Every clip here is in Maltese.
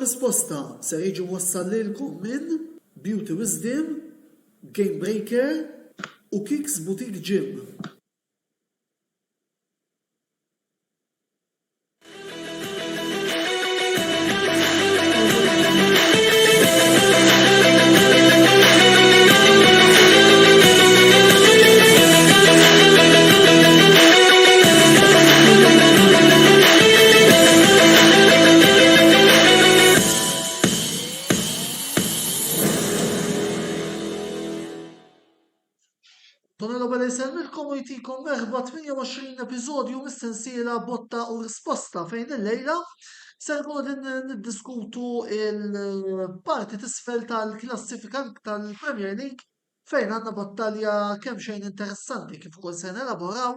Risposta ser jiġi mwassal lilkom minn Beauty Wisdom, Game Breaker u Kicks Boutique Gym. Tonello Bella jsellmilkom u jtikom merħba 28 episodju mis-sensiela Botta u Risposta fejn illejla ser nkunu qegħdin niddiskutu il-parti t'isfel tal-klassifika tal-Premier League fejn għandna battalja kemxejn interessanti kif ukoll se nelaboraw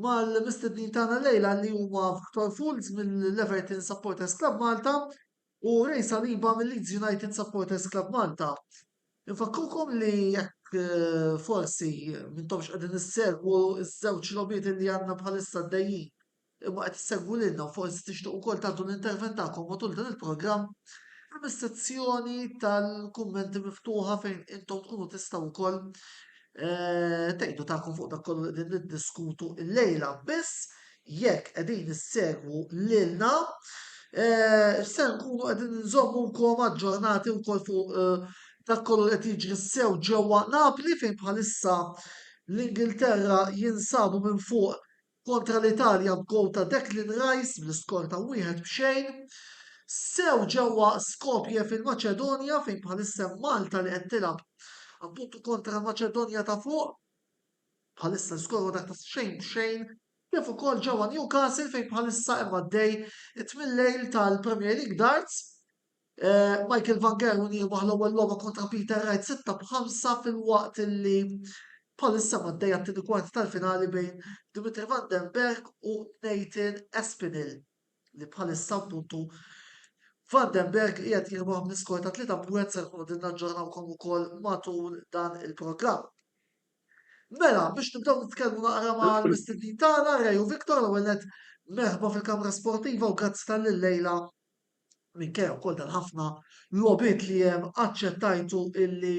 mal-mistednin tagħna llejla li huma Victor Fools mill-Everton Supporters Club Malta u Ray Saliba mill-Leeds United Supporters Club Malta. Infakkrukom li jekk eh, forsi mintomx qegħdin issegwu ż-żewġ logħbiet li għandna bħalissa għaddejjin imma qed issegwu lilna u forsi tixtiequ wkoll tagħtu l-intervent tagħkom matul dan il-programm, hemm is-sezzjoni tal-kummenti miftuħa fejn intom tkunu tistgħu wkoll eh, tgħidu tagħkom fuq dak kollu li qegħdin niddiskutu llejla. Biss jekk qegħdin issegwu lilna, eh, se nkunu qegħdin nżommukom aġġornati wkoll fuq eh, dak kollu li qed jiġri sew ġewwa Napli fejn bħalissa l-Ingilterra jinsabu minn fuq kontra l-Italja b'gowl ta' Declan Rice bl-iskor ta' 1-0. Sew ġewwa Skopje fil-Maċedonja fejn bħalissa hemm Malta li qed tilgħab appuntu kontra l-Maċedonja ta' Fuq. Bħalissa l-iskor huwa dak ta' xejn b'xejn kif ukoll ġewwa Newcastle fejn bħalissa hemm għaddej it-tmien lejl tal-Premier League Darts. Michael van Gerwen jirbaħ l-ewwel logħba kontra Peter Wright 6-5 filwaqt li bħalissa għaddejja t-tieni kwart tal-finali bejn Dimitri Van den Bergh u Nathan Aspinall li bħalissa appuntu Van den Bergh qiegħed jirbaħ bl-iskor ta' 3-1 se nkunu qegħdin naġġornawkom ukoll matul dan il-programm. Mela, biex nibdew nitkellmu naqra mal-mistednin tagħna, Ray u Victor, l-ewwel nett merħba fil-Kamra Sportiva u grazzi talli llejla minkejja wkoll dal-ħafna logħbiet li hemm aċċettajtu illi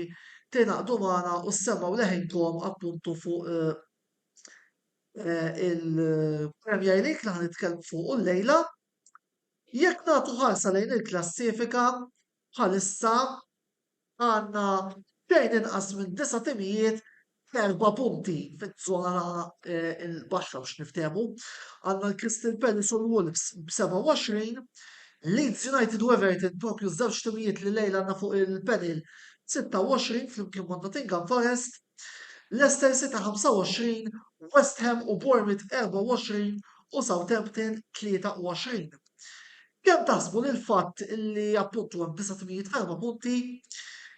tingħaqdu magħna u ssemmgħu leħinkom appuntu fuq eh, eh, il-Premier League li ħa nitkellmu fuq llejla. Jekk nagħtu ħarsa lejn il-klassifika bħalissa għandna xejn inqas minn disa' timijiet b'erba' punti fiż-żona l-baxxa biex niftehmu. Għandna l-Crystal Palace u l-Wolves b'27, Leeds United u Everton propju ż-żewġ timijiet li llejla għandna fuq il-panel b'26 flimkien ma' Nottingham Forest, Leicester City 25, West Ham u Bournemouth 24 u Southampton 23. Kemm taħsbu li l-fatt li appuntu hemm disa' timijiet f'erba' punti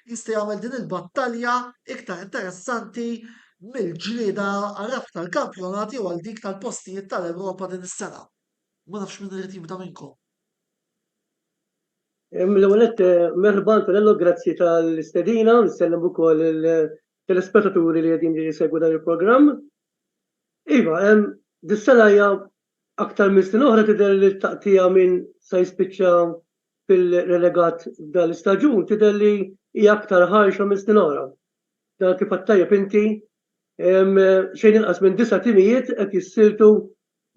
jista' jagħmel din il-battalja iktar interessanti mill-ġlieda għar-rebħ tal-kampjonat jew għal dik tal-postijiet tal-Ewropa din is-sena? Ma nafx min irid jibda minnkom. L-ewwel nett merħba Antonello, grazzi tal-istedina, nsellem ukoll il-telespettaturi li qegħdin jsegwu dan il-programm. Iva, dis-sena hija Aktar minn snin oħra tidher li t-taqtigħa min sa jispiċċa fil-relegat f'dan l-istaġun tidher li hija aktar ħarxa minn snin oħra. Dan kif għedt tajjeb inti, xejn inqas minn disa' timijiet qed jissieltu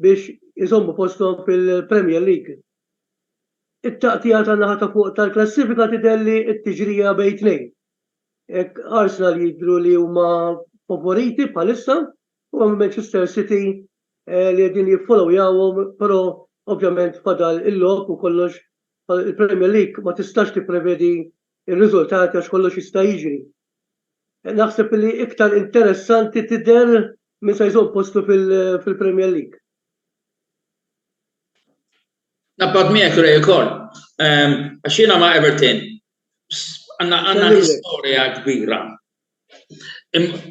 biex iżommu posthom fil-Premier League. It-taqtigħa tan-naħa ta' fuq tal-klassifika tidher li t-tiġrija bejn tnejn. Arsenal jidhru li huma favoriti bħalissa u hemm Manchester City li qegħdin jiffollowjawhom, però ovvjament fadal il-logħob u kollox il-Premier League ma tistax tipprevedi r-riżultati għax kollox jista' jiġri. Naħseb li iktar interessanti tidher min se jżomm postu fil-Premier League. Naqbad miegħek Ray ukoll. Ehm, għax jiena ma' Everton għandna istorja kbira.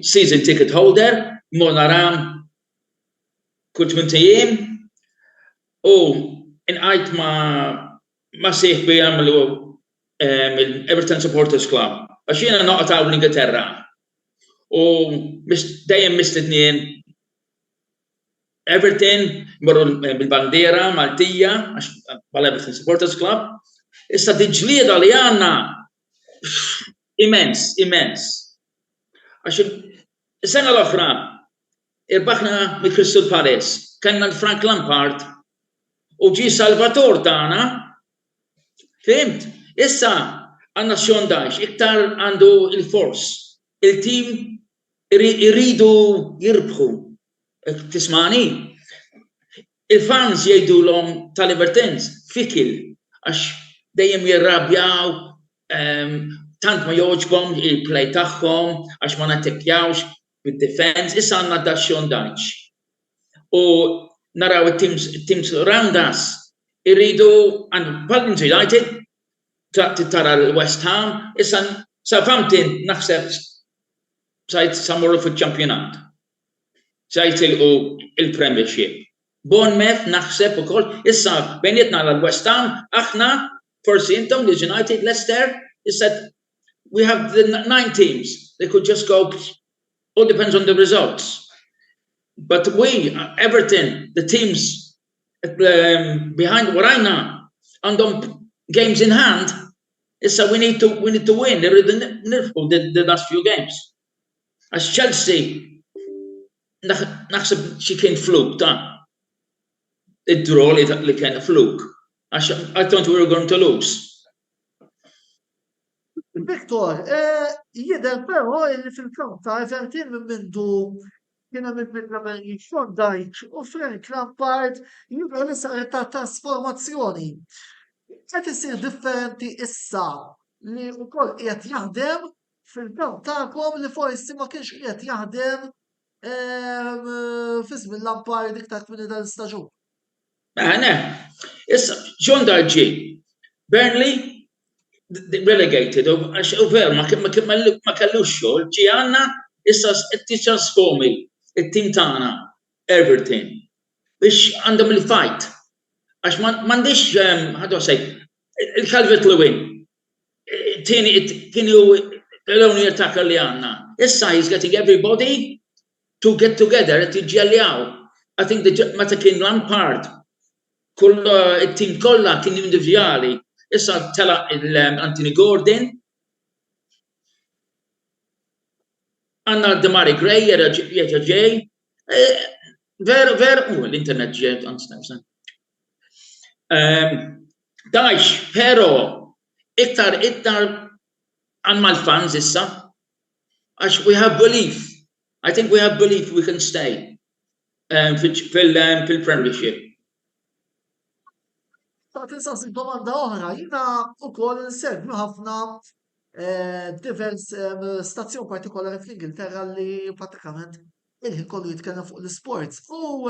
Season ticket holder, mor naram kull tmint ijiem u inqajt ma' ma' sieħbi għamlu ehm, il-Everton Supporters Club. Għax jiena noqgħod hawn l-Ingilterra u dejjem mistednin Everton, morru bil-bandiera Maltija, għax bħala Everton Supporters Club. Issa di ġlieda li għandna immens, immens. Għax is-sena l-oħra irbaħna mi Crystal Palace, kellna l-Frank Lampard u ġie salvatur tagħna. Fhimt? Issa għandna Sean Dyche, iktar għandu il-fors. Il-tim iridu jirbħu. Tismani? Il-fans jgħidulhom tal-Evertons fickle għax dejjem jirrabjaw, tant ma jogħġbhom il-play tagħhom għax ma nattekkjawx bid-defense. Issa għandna da Sean Dyche. U naraw it-teams round us iridu bħal United tara l-West Ham, issa Southampton naħseb sa jmorru fil-ċampjonat. Sa jitilqu il-Premiership. Bournemouth naħseb ukoll, issa bejnietna għal West Ham, aħna, forsi intom, Leeds United, Leicester, issa we have the nine teams, they could just go, all depends on the results. But we, Everton, the teams behind warajna għandhom games in hand, issa we need to, we need to win, irridu nirbħu the, the last few games. Għax Chelsea naħseb xi kien fluk ta' id-draw li, li kien fluk. Għax I thought we were going to lose. Victor, eh, jidher però li fil-kamp ta' Everton minn mindu kien hemm il-bidla bejn Sean Dyche u Frank Lampard jidher li saret ta' trasformazzjoni. Qed isir differenti issa li wkoll qiegħed jaħdem fil-kamp tagħkom li forsi ma kienx qiegħed jaħdem ehm, fi żmien Lampard iktar kmieni dan l-istaġun. Mela, issa Sean Dyche ġie Burnley relegated, għax u veru ma kellux xogħol, ġie għandna issa qed titrasformi it-tim tagħna Everton biex għandhom il-fight. Għax m'għandix how do I say, il-Calvert Lewin tieni kien l-only attacker li għandna. Issa he's getting everybody to get together qed jiġġelljaw. I think meta kien Lampard kull it-tim kollha kien individwali. Issa telaq il-Anthony Gordon. Għandna Demarai Gray jerġa' ġej. Veru, veru, u l-internet ġej, Dyche, pero iktar iktar għandna l-fans issa għax we have belief. I think we have belief we can stay fil-Premiership. Ta' tinsaqsik domanda oħra, jiena wkoll insegwi ħafna divers stazzjon partikolari fl-Ingilterra li pratikament il-ħin kollu jitkellem fuq l-sports. U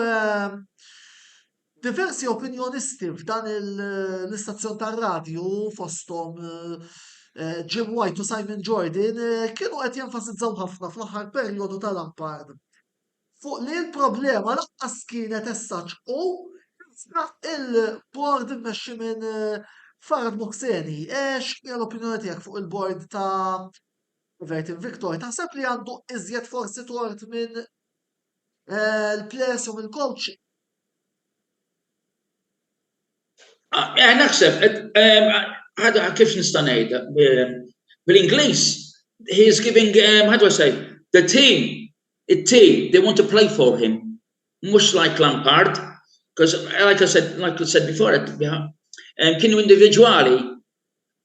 diversi opinjonisti f'dan l-istazzjon tar-radju fosthom Jim White u Simon Jordan kienu qed jenfasizzaw ħafna fl-aħħar perjodu ta' Lampard fuq li l-problema lanqas kienet as such u iżda il-board immexxi minn Farhad Mohseni. X'hija l-opinjoni tiegħek fuq il-board ta' Everton Victor? Taħseb li għandu iżjed forsi tort minn l-players u mill-coach? Naħseb, kif nista' ngħid bil-Ingliż, he is giving, how do I say, the team, it-team, they want to play for him, mhux like Lampard, because like I said, like I said before, kienu individwali,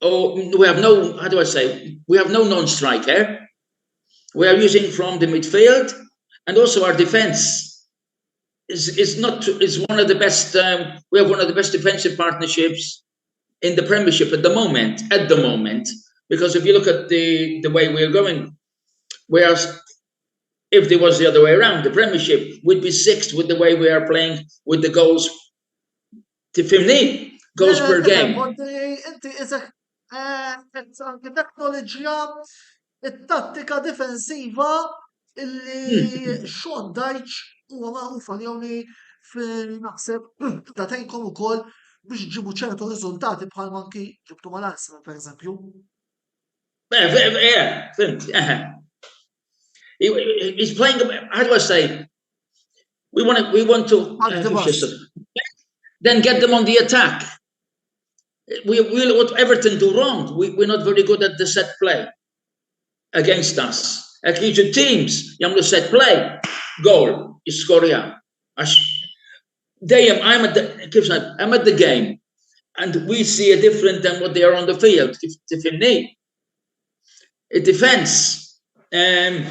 u we have no, how do I say, we have no non-striker, we are using from the midfield and also our defense is, is not is one of the best um, we have one of the best defensive partnerships in the Premiership at the moment at the moment because if you look at the the way we're going whereas if there was the other way around the Premiership would be sixth with the way we are playing with the goals tifhimni goals per game. Inti isek anke teknoloġija it-tattika difensiva illi Sean Dyche huwa magħruf għalihom li fil-naħseb ta' tgħinkom ukoll biex ġibu ċertu riżultati bħal manki ġibtu mal-Arsenal pereżempju. Fhimt, He's playing, how do I say, we want to, we want to, then get them on the attack. We, we what Everton do wrong, we, we're not very good at the set play against us. Hekk jiġu teams jagħmlu set play, goal, jiskorja. Għax dejjem I'm at the, kif I'm at the game and we see a different than what they are on the field, kif tifhimni. It-defense um,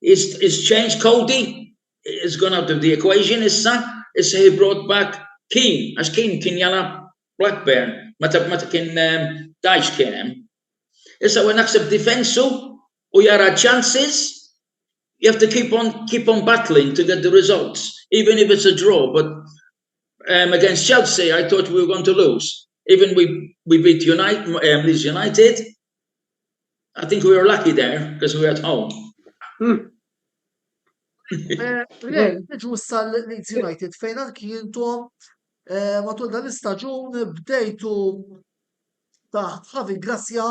is, is changed. Cody is gone out of the equation issa, issa he brought back Keane, għax Keane kien jalab Blackburn, meta meta kien um, Dyche kien hemm. Issa u naħseb difensu u jara chances, you have to keep on keep on battling to get the results, even if it's a draw. But um, against Chelsea, I thought we were going to lose. Even we we beat United, um, Leeds United. I think we were lucky there because we were at home. Eh, Ray, niġu issa Leeds United fejn anki intom eh, matul dan l-istaġun bdejtu taħt Javi Gracia,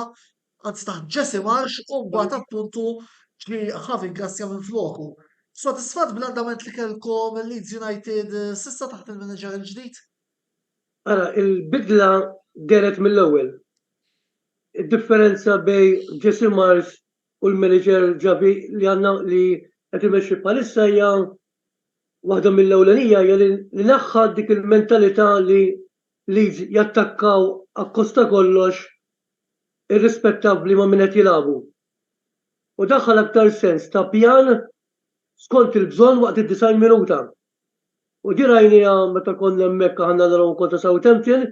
anzi taħt Jesse Marsch u mbagħad appuntu ġie Javi Gracia minn floku. Sodisfatt bl-andament li kellkom Leeds United eh, s'issa taħt il-manager il-ġdid? Ara, il-bidla dehret mill-ewwel. Id-differenza bejn Jesse Marsch u l-manager Xavi li għandna li qed imexxi bħalissa hija waħda mill-ewlenija hija li li neħħa dik il-mentalità li Leeds jattakkaw akkost ta' kollox irrispettabbli ma' min qed jilagħbu. U daħħal aktar sens ta' pjan skont il-bżonn waqt id-90 minuta. U di rajniha meta konna hemmhekk aħna naraw kontra Southampton,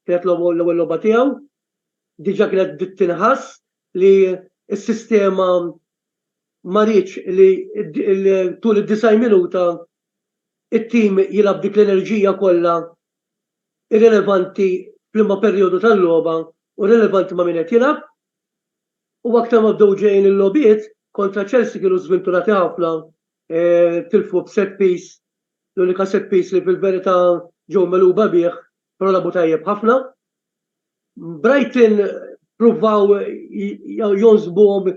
kienet l-ewwel logħba tiegħu. Diġà kienet bdiet tinħass li s-sistema ma riedx li tul id-90 minuta it-tim jilgħab dik l-enerġija kollha irrelevanti fl-imma perjodu tal-logħba u relevanti ma' min qed jilgħab. U aktar ma bdew ġejjin il-logħbiet kontra Chelsea kienu żventurati ħafna tilfu b'set piece, l-unika set piece li fil-verità ġew megħluba bih, però lagħbu tajjeb ħafna. Brighton pruvaw jonsbuhom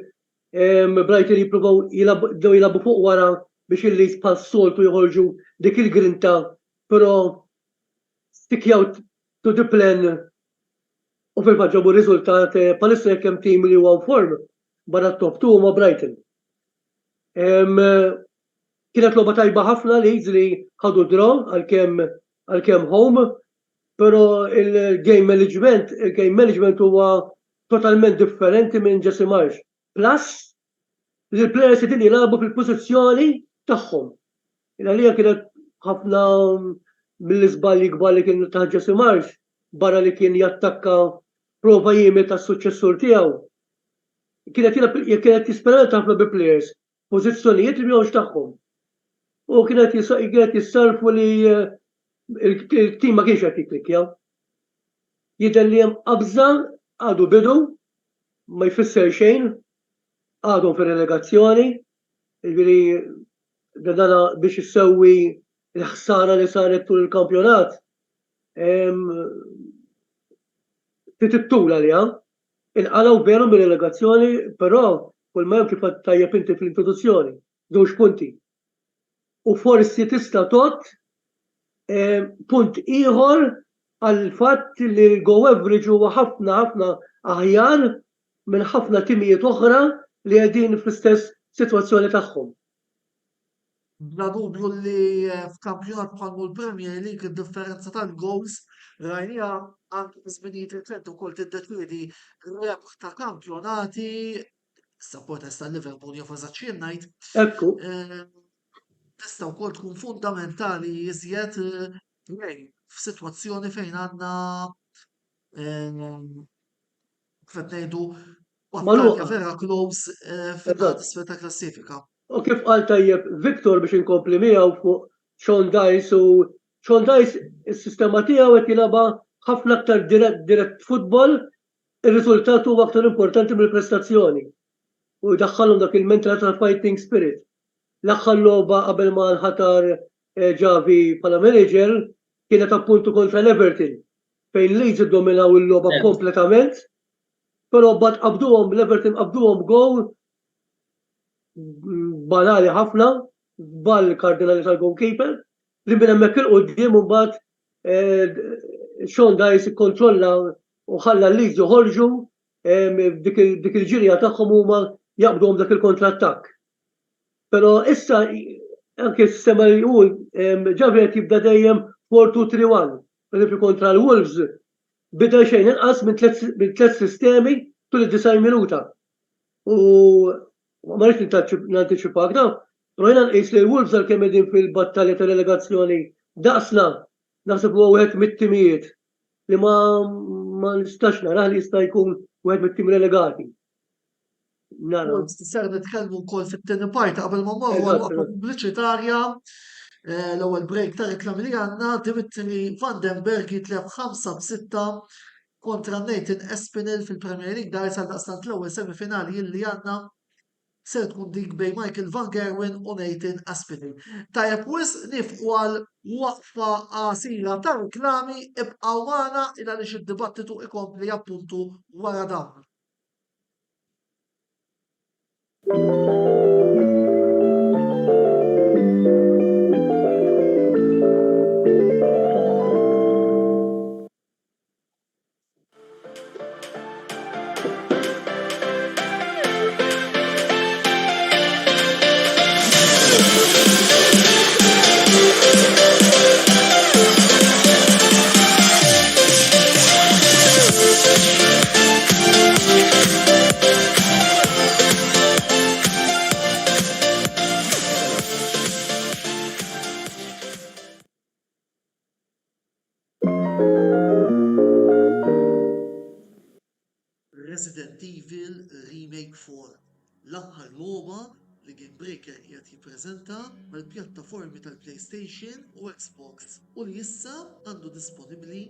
Brighton jippruvaw bdew jilagħbu fuq wara biex il-Leeds bħal soltu joħorġu dik il-grinta, però stickjaw to the plan u fil-fatt ġabu r-riżultat bħalissa jekk hemm tim li huwa form barra t-top 2 huma Brighton. Kienet logħba tajba ħafna Leeds li ħadu draw għalkemm għalkemm home, però il-game management, il-game management huwa totalment differenti minn Jesse Marsch. Plus li l-players qegħdin jilagħbu fil-pożizzjoni tagħhom. Għalija kienet ħafna mill-iżbalji kbar li kien ta' Jesse Marsch barra li kien jattakka prova jimita s-suċċessur tiegħu. Kienet jilgħab kienet jesperimenta ħafna bi players pożizzjonijiet li mhux tagħhom. U kienet kienet jissarfu li il-tim ma kienx qed jikklikkja. Jidher li hemm qabża għadu bidu ma jfisser xejn għadhom fir-relegazzjoni, jiġifieri dana biex issewwi l-ħsara li saret tul il-kampjonat trid ittul għaliha. Inqalgħu veru mir-relegazzjoni, però kull ma hemm kif għedt tajjeb inti fl-introduzzjoni, żewġ punti. U forsi tista' tgħodd punt ieħor għall-fatt li l-go average huwa ħafna ħafna aħjar minn ħafna timijiet oħra li qegħdin fl-istess sitwazzjoni tagħhom. Bla dubju li f'kampjonat bħal mhu l-Premier League id-differenza tal-goals rajniha anke fi żminijiet riċenti wkoll tiddeċiedi rebħ ta' kampjonati supporters ta' Liverpool jafu eżatt x'jien ngħid. Ekku. Tista' wkoll tkun fundamentali iżjed f'sitwazzjoni fejn għandna kif qed ngħidu battalja vera close fin-naħa t'isfel ta' klassifika. U kif qal tajjeb Victor biex inkompli miegħu fuq Sean Dyche u Sean Dyche is-sistema tiegħu qed jilgħabha ħafna aktar direct, direct football, ir-riżultat huwa aktar importanti mill-prestazzjoni. U jdaħħalhom dak il-mentalità ta' fighting spirit. L-aħħar logħba qabel ma nħatar Xavi bħala manager kienet appuntu kontra l-Everton fejn Leeds iddominaw il-logħba kompletament, però mbagħad qabduhom l-Everton qabduhom goal banali ħafna, żball kardinali tal-goalkeeper, li minn hemmhekk 'il quddiem imbagħad Sean Dyche ikkontrolla u ħalla l-Leeds joħorġu dik il-ġirja tagħhom huma jaqbduhom dak il-kontrattakk. Però issa anke s-sistema li hu Xavi qed jibda dejjem 4-2-3-1. Pereżempju kontra l-Wolves bidel xejn inqas minn tliet sistemi tul id-90 minuta. U ma rridx nantiċipak da, però jiena nqis li l-Wolves għalkemm qegħdin fil-battalja ta' relegazzjoni daqsna, naħseb huwa wieħed mit-timijiet li ma ma nistax narah li jista' jkun wieħed mit-tim relegati. Nara. Ser nitkellmu wkoll fit-tieni parti qabel ma mmorru għal waqfa pubbliċitarja eh, l-ewwel break ta' reklami li għandna Dimitri Vandenberg jitlef 5 b'6 kontra Nathan Espinel fil-Premier League dar sal daqstant l-ewwel semifinali li għandna ser tkun dik bejn Michael Van Gerwen u Nathan Aspinall. Tajjeb wisq nifqu għal waqfa qasira ta' reklami ibqgħu magħna il għaliex id-dibattitu ikompli appuntu wara dawn. Resident Evil Remake 4, l-aħħar logħba li Game Breaker qiegħed jippreżenta mal-pjattaformi tal-PlayStation u Xbox u li issa għandu disponibbli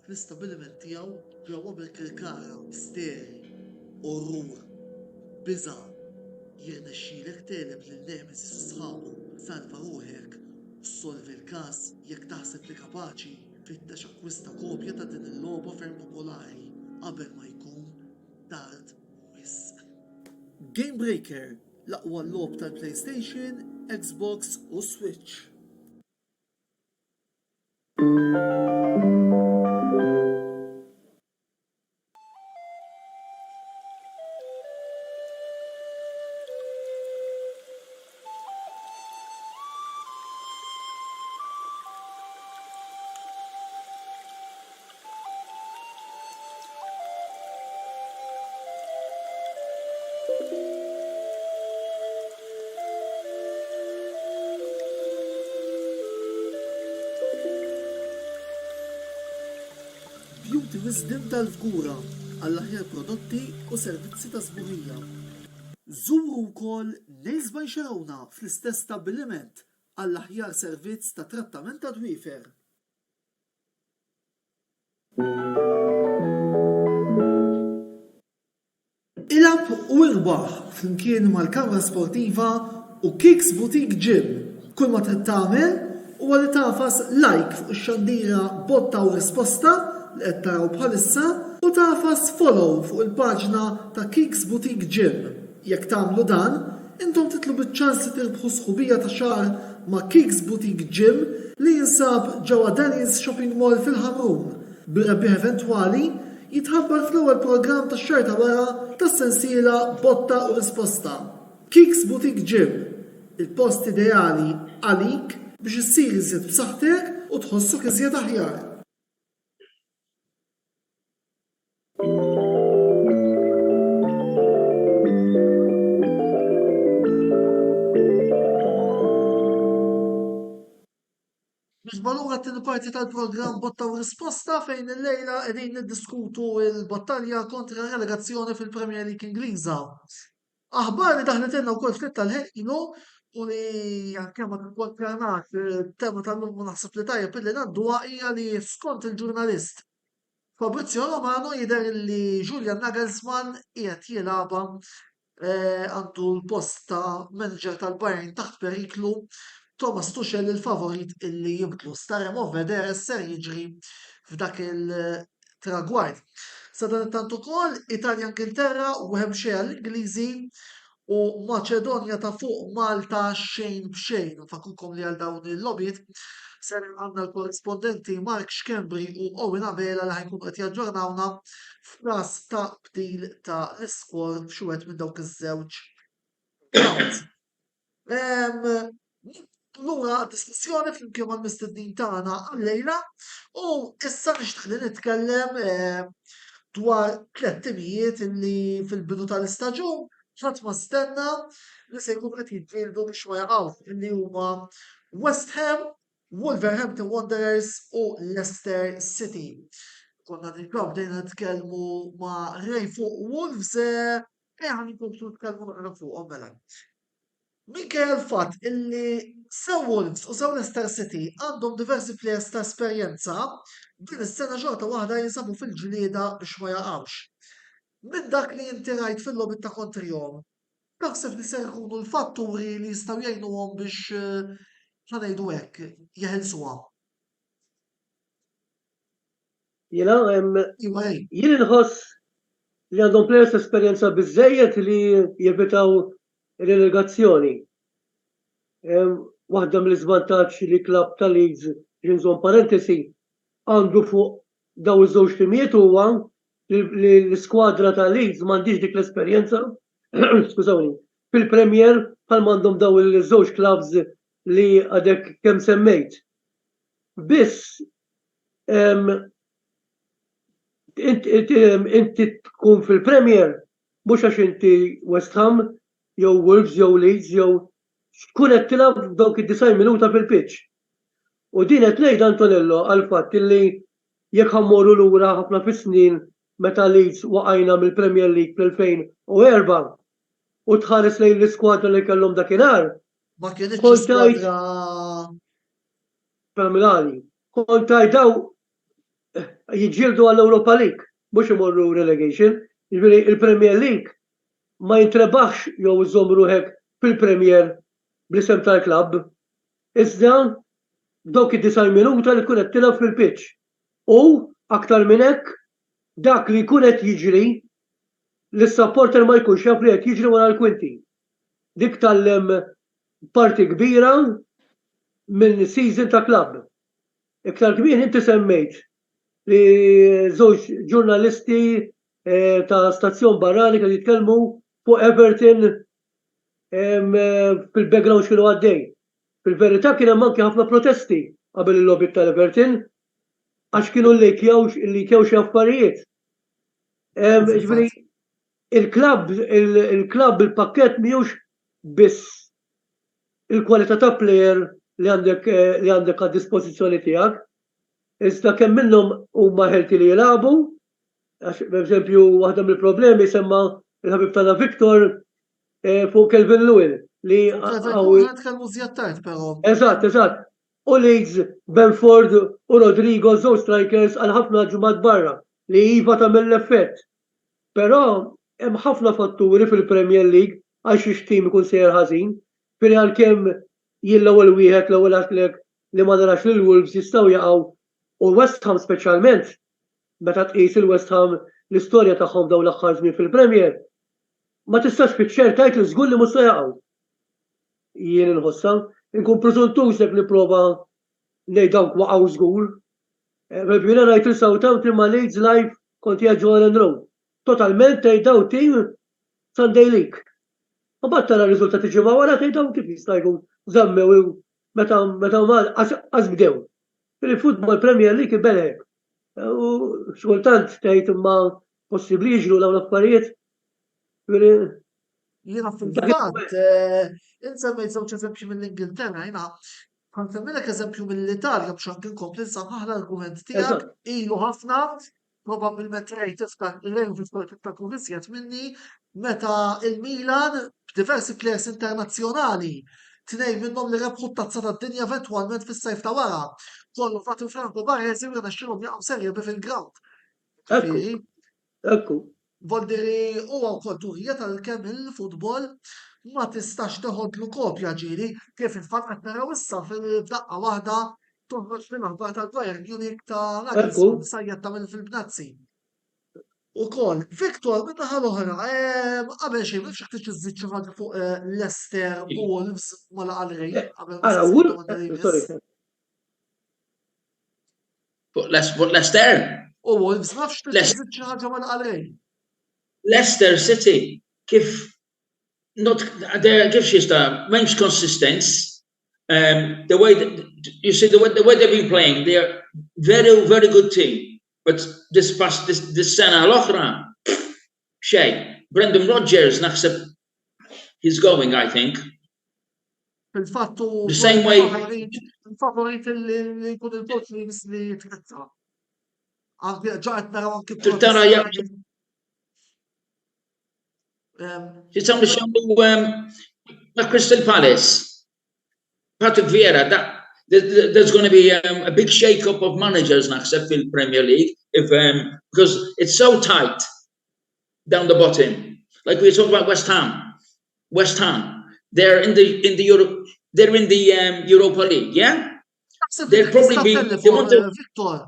fl-istabbiliment tiegħu ġewwa Birkirkara. Misteri, orrur, biża', jirnexxilek tegħleb lil Nemesis u sħabu, salva ruħek u ssolvi l-każ jekk taħseb li kapaċi, fittex akkwista kopja ta' din il-logħba ferm popolari qabel ma jkun tard wisq. Game Breaker, l-aqwa logħob tal-PlayStation, Xbox u Switch. Beauty Wisdom tal-Fgura għall-aħjar prodotti u servizzi ta' sbuħija. Żuru wkoll Nails by Sharona fl-istess stabbiliment għall-aħjar servizz ta' trattament ta' dwiefer. Ilgħab u irbaħ flimkien mal-Kamra Sportiva u Kicks Boutique Gym. Kull ma trid tagħmel huwa li tagħfas like fuq ix-xandira Botta u Risposta li qed taraw bħalissa u tagħfas follow fuq il-paġna ta' Kicks Boutique Gym. Jekk tagħmlu dan, intom titlu biċ-ċans li tirbħu sħubija ta' xahar ma' Kicks Boutique Gym li jinsab ġewwa Daniels Shopping Mall fil-Ħamrun, bir-rebbieħ eventwali jitħabbar fl-ewwel programm tax-xahar ta' wara tas-sensiela Botta u Risposta. Kicks Boutique Gym, il-post ideali għalik biex issir iżjed b'saħħtek u tħossok iżjed aħjar. Nisba lura t-tieni parti tal-programm Botta u Risposta fejn illejla qegħdin niddiskutu l-battalja kontra relegazzjoni fil-Premier League Ingliża. Aħbar li daħlet wkoll ftit tal-ħin ilu u li anke ma tikkonċernax it-tema tal-lum u naħseb li tajjeb illi ngħadduha hija li skont il-ġurnalist Fabrizio Romano jidher li Julian Nagelsmann qiegħed jilgħabha għandu l-post ta' manager tal-Bayern taħt periklu Thomas Tuchel il-favorit illi jibdlu. Staremo vedere ser jiġri f'dak il-tragward. Sadanittant ukoll Italja Ingilterra u hemm xejn għall-Ingliżi. u Maċedonja ta' Fuq Malta xejn b'xejn. Nfakrukom li għal dawn il-logħbiet ser għandna l-korrispondenti Mark Schembri u Owen Abela li ħajkunu qed jaġġornawna f'każ ta' bdil ta' l-iskor f'xi wieħed minn dawk iż-żewġ grounds. Lura għad-diskussjoni flimkien mal-mistednin tagħna għal-lejla u issa nixtieq li nitkellem dwar tlett timijiet li fil-bidu tal-istaġun ħadd ma stenna li se jkunu qed jiġġieldu biex ma jaqgħux illi huma West Ham, Wolverhampton Wanderers u Leicester City. Konna diġà bdejna nitkellmu ma' Ray fuq Wolves, ejja ħa nkomplu nitkellmu naqra fuqhom mela. Minkejja l-fatt illi sew Wolves u sew Leicester City għandhom diversi plejers ta' esperjenza, din is-sena xorta waħda jinsabu fil-ġlieda biex ma jaqgħux. Minn dak li inti rajt fil-logħbiet ta' kontrihom, x'taħseb li ser ikunu l-fatturi li jistgħu jgħinuhom biex, ħa ngħidu hekk, jeħilsuha? Jiena jien inħoss li għandhom plejers ta' esperjenza biżżejjed li jevitaw relegazzjoni. Waħda mill-iżvantaġġ li klabb ta' Leeds, biex inżomm parentesi, għandu fuq dawn iż-żewġ timijiet huwa li l-iskwadra ta' Leeds m'għandhiex dik l-esperjenza skużawni, fil-Premier bħal m'għandhom dawn iż-żewġ klabbs li għadek kemm semmejt. Biss inti tkun fil-Premier mhux għax inti West Ham jew Wolves jew Leeds jew x'tkun qed tilgħab f'dawk id-90 minuta fil-pitch. U din qed ngħidha Antonello għall-fatt illi jekk ħa mmorru lura ħafna fis-snin meta Leeds waqajna mill-Premier League fl-2004 u tħares lejn l-iskwadra li kellhom dakinhar, Ma kinitx kont tgħid skwadra fenomenali. Kont tgħid daw jiġġieldu għall-Europa League, mhux imorru relegation. Jiġifieri il-Premier League ma jintrebaħx jew iżżomm ruħek fil-Premier bl-isem tal-klabb, iżda f'dawk id-90 minuta li tkun qed tilgħab fil-pitch. U, aktar minn hekk, dak li jkun qed jiġri li s-supporter ma jkunx jaf li qed jiġri wara l-kwinti. Dik tgħallem parti kbira minn season ta' klabb. Iktar kmieni inti semmejt li żewġ ġurnalisti ta' stazzjon barrani kienu jitkellmu fuq Everton fil-background x'kienu għaddej. Fil-verità kien hemm anki ħafna protesti qabel il-logħbiet tal-Everton għax kienu lleakjaw lleakjaw xi affarijiet. Ġifieri il-klabb il-klabb il-pakkett mhijiex biss il-kwalità ta' plejer li għandek li għandek għad-dispożizzjoni tiegħek, iżda kemm minnhom huma healthy li jilagħbu, għax pereżempju waħda mill-problemi semma l-ħabib tagħna Victor fuq Calvin Lewin li Fuq Calvin Lewin nitkellmu żjed tard però. Eżatt, eżatt. U Leeds, Bamford u Rodrigo żewġ strikers għal ħafna ġimgħat barra li iva tagħmel l-effett. Però hemm ħafna fatturi fil-Premier League għal xiex tim ikun sejjer ħażin. Ġifieri għalkemm jien l-ewwel wieħed l-ewwel għedtlek li ma narax li l-Wolves jistgħu jaqgħu u West Ham speċjalment meta tqis il-West Ham l-istorja tagħhom f'dawn l-aħħar żmien fil-Premier, ma tistax fiċ-ċert tgħid li żgur li mhux se jaqgħu. Jien inħossha. Inkun prużuntuż jekk nipprova ngħid dawk waqgħu żgur. Pereżempju jiena rajt lil Southampton ma' Leeds live kont qiegħed ġo Elland Road. Totalment tgħid dawn team Sunday League. Imbagħad tara r-riżultati ġimgħa wara tgħid dawn kif jista' jkun żammew meta meta huma qas bdew. Il-football Premier League ibelgħek. U xi kultant tgħid imma possibbli jiġru dawn l-affarijiet. Jiena fil-fatt, int semmejt żewġ eżempji mill-Ingilterra, jiena ħa nsemmilek eżempju mill-Italja biex anke nkompli nsaħħaħ l-argument tiegħek ilu ħafna Probabbilment Ray tiftakar, Ray u Victor tiftakru iżjed minni meta il-Milan b'diversi players internazzjonali, tnejn minnhom li rebħu t-Tazza tad-Dinja eventwalment fis-sajf ta' wara, kollu fatu Franco Baresi u rnexxielhom jaqgħu Serie B fil-ground. Ekku. Ekku. Voldiri huwa wkoll turija tal-kemm il-futbol ma tistax teħodlu kopja ġieli kif il-fatt qed naraw issa fil-daqqa waħda toħroġ l-aħbar tal-Bayern Munich ta' Nagelsmann sajjetta minn fil-bnazzi. Ukoll, Victor, min-naħa l-oħra, qabel xejn, ma nafx jekk tridx iżżid xi ħaġa fuq Leicester u Wolves ma' Laqal Ray, qabel ma nsaqsik id-domanda li jmiss. Fuq Leicester? U Wolves, ma nafx tridx iżżid xi ħaġa ma' Laqal Ray. Leicester City kif not kif xista m'hemmx consistenz. The way you see the way, the way they've been playing, they are very very good team. But this past this, this sena l-oħra xejn. Brendan Rodgers naħseb he's going, I think. Fil-fatt u The same way il-favorit li jkun il-coach li jmiss li jitketta. Anke ġa qed naraw anke Tara Jistgħu jagħmlu ma' Crystal Palace. Patrick Vieira, that, there's going to be um, a big shake-up of managers naħseb fil-Premier League if, um, because it's so tight down the bottom. Like we talk about West Ham. West Ham, they're in the in the Euro, they're in the um, Europa League, yeah? They'll probably be they want to Victor.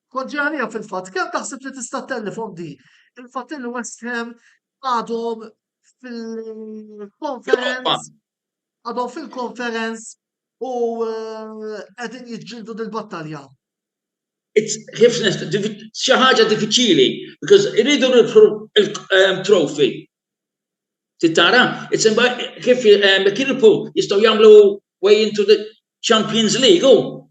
Kont ġej għaliha fil-fatt, kemm taħseb li tista' ttellifhom di? Il-fatt li West Ham għadhom fil-conference għadhom fil-conference u eh, qegħdin jiġġieldu dil-battalja. It's xi ħaġa diffiċili because iridu il-trophy. Ehm, Tittara, it's kif ehm, kirpu jistgħu jagħmlu way into the Champions League. Oh,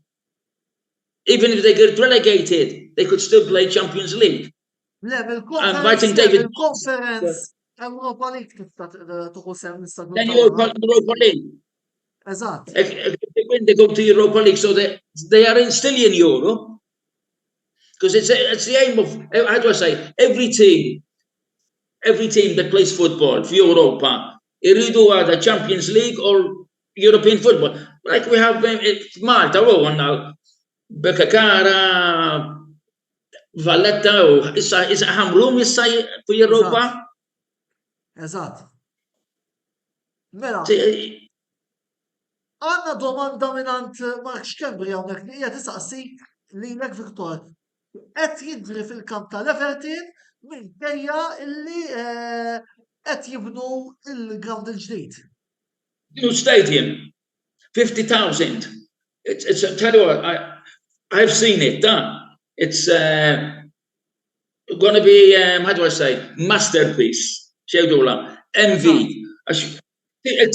even if they get relegated, they could still play Champions League. Le, mill-conference, mill-conference Europa League tista' tuħu sehem l-istaġun. Then Europa, Europa League. Eżatt. If they win, they go to Europa League, so they, they are in, still in Europe. Because it's, it's the aim of, how do I say, every team, every team that plays football f'Europa, iridu għada Champions League or European football. Like we have Malta, u għanna Bekakara, Valletta, u issa issa Ħamrun issa fi Europa. Eżatt. Mela. Għanna domanda mingħand Mark Schembri hawnhekk li qiegħed isaqsik lilek Victor. Qed jiġri fil-kamp tal-Everton minkejja illi eh, qed jibnu il-ground il-ġdid. New stadium, 50,000. It's, it's, tell you what, I, I've seen it done. It's uh, going to be, um, how do I say, masterpiece. Xewdula, MV. Għax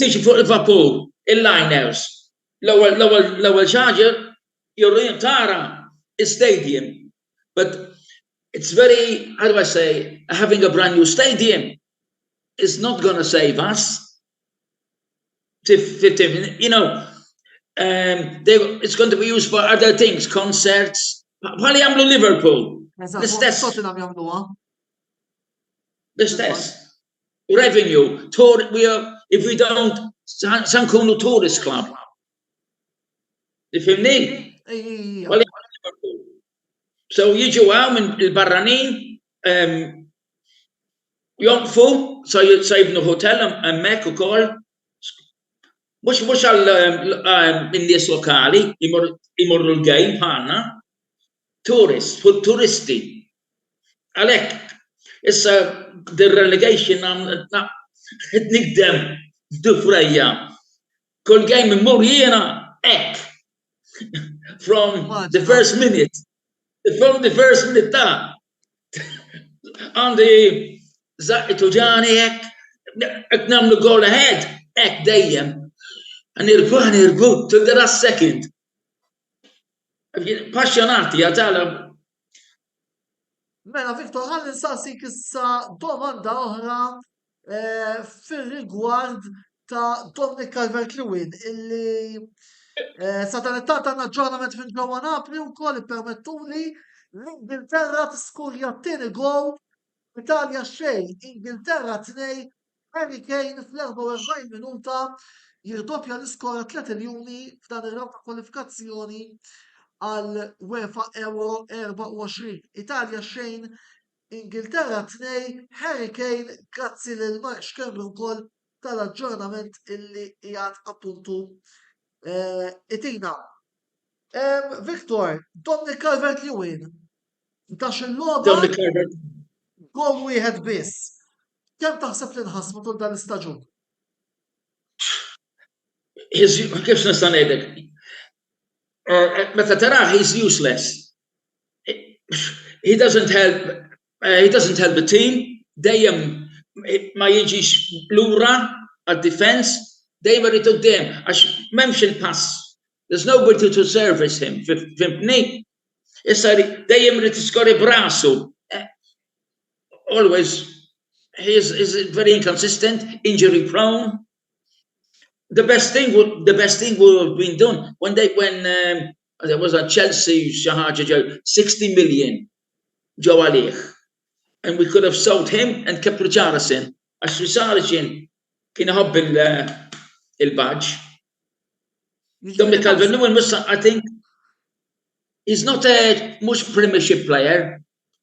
tiġi fuq il-vapur, il-liners. L-ewwel xaġa jorrin tara stadium. But it's very, how do I say, having a brand new stadium is not going to save us. You know, um, they, it's going to be used for other things, concerts. Bħal jagħmlu Liverpool. L-istess. Tottenham jagħmluha. L-istess. Revenue. Tour, we are, if we don't, sa nkunu tourist club. Tifhimni? So jiġu hawn minn il-barranin um, Jonqfu, sa jibnu hotel hemmhekk ukoll. Mhux mhux għal in-nies lokali jmorru l-game bħalna. Tourist, turisti. Għalhekk issa the relegation qed nikdem dufrejja. Kull game immur jiena hekk. From the first minute. From the first minute ta' Għandi zaqqi tuġani hekk, qed nagħmlu goal ahead, hekk dejjem. Nirbu, nirbu, till the last second. Passjonati għatala. Mela, Victor, ħalli nsaqsik issa domanda oħra eh, fir-rigward ta' Dominic Calvert-Lewin illi eh, sa dan it-tant għandna aġġornament minn ġewwa Napli wkoll ippermettuli l-Ingilterra tiskurja t-tieni gowl Italja xejn, Ingilterra tnej, Harry Kane fl-44 minuta jirdoppja l-iskor għat-tliet iljuni f'dan ir-rawnd ta' kwalifikazzjoni għal UEFA Euro 24. Italja xejn, Ingilterra tnej, Harry Kane, grazzi lil Mark Schembri wkoll tal-aġġornament illi qiegħed appuntu eh, itina. Victor, Dominic Calvert-Lewin, ta' il-logħba. Dominic Calvert. Goal wieħed biss. Kemm taħseb li nħass matul dan l-istaġun? Kif nista' ngħidlek? Eh, eh, meta tarah he's useless. He doesn't help eh, he doesn't help the team, dejjem ma jiġix lura għad-defense, dejjem irid quddiem għax m'hemmx il-pass. There's nobody to service him, fimtni? Issa dejjem irid iskorri b'rasu. Always he is, is very inconsistent, injury prone. The best thing would the best thing would have been done when they when um, there was a Chelsea xi ħaġa ġew 60 million ġew għalih. And we could have sold him and kept Richarlison. Għax Richarlison kien iħobb il-badge. Dominic Calvert-Lewin mhux I think he's not a mhux Premiership player,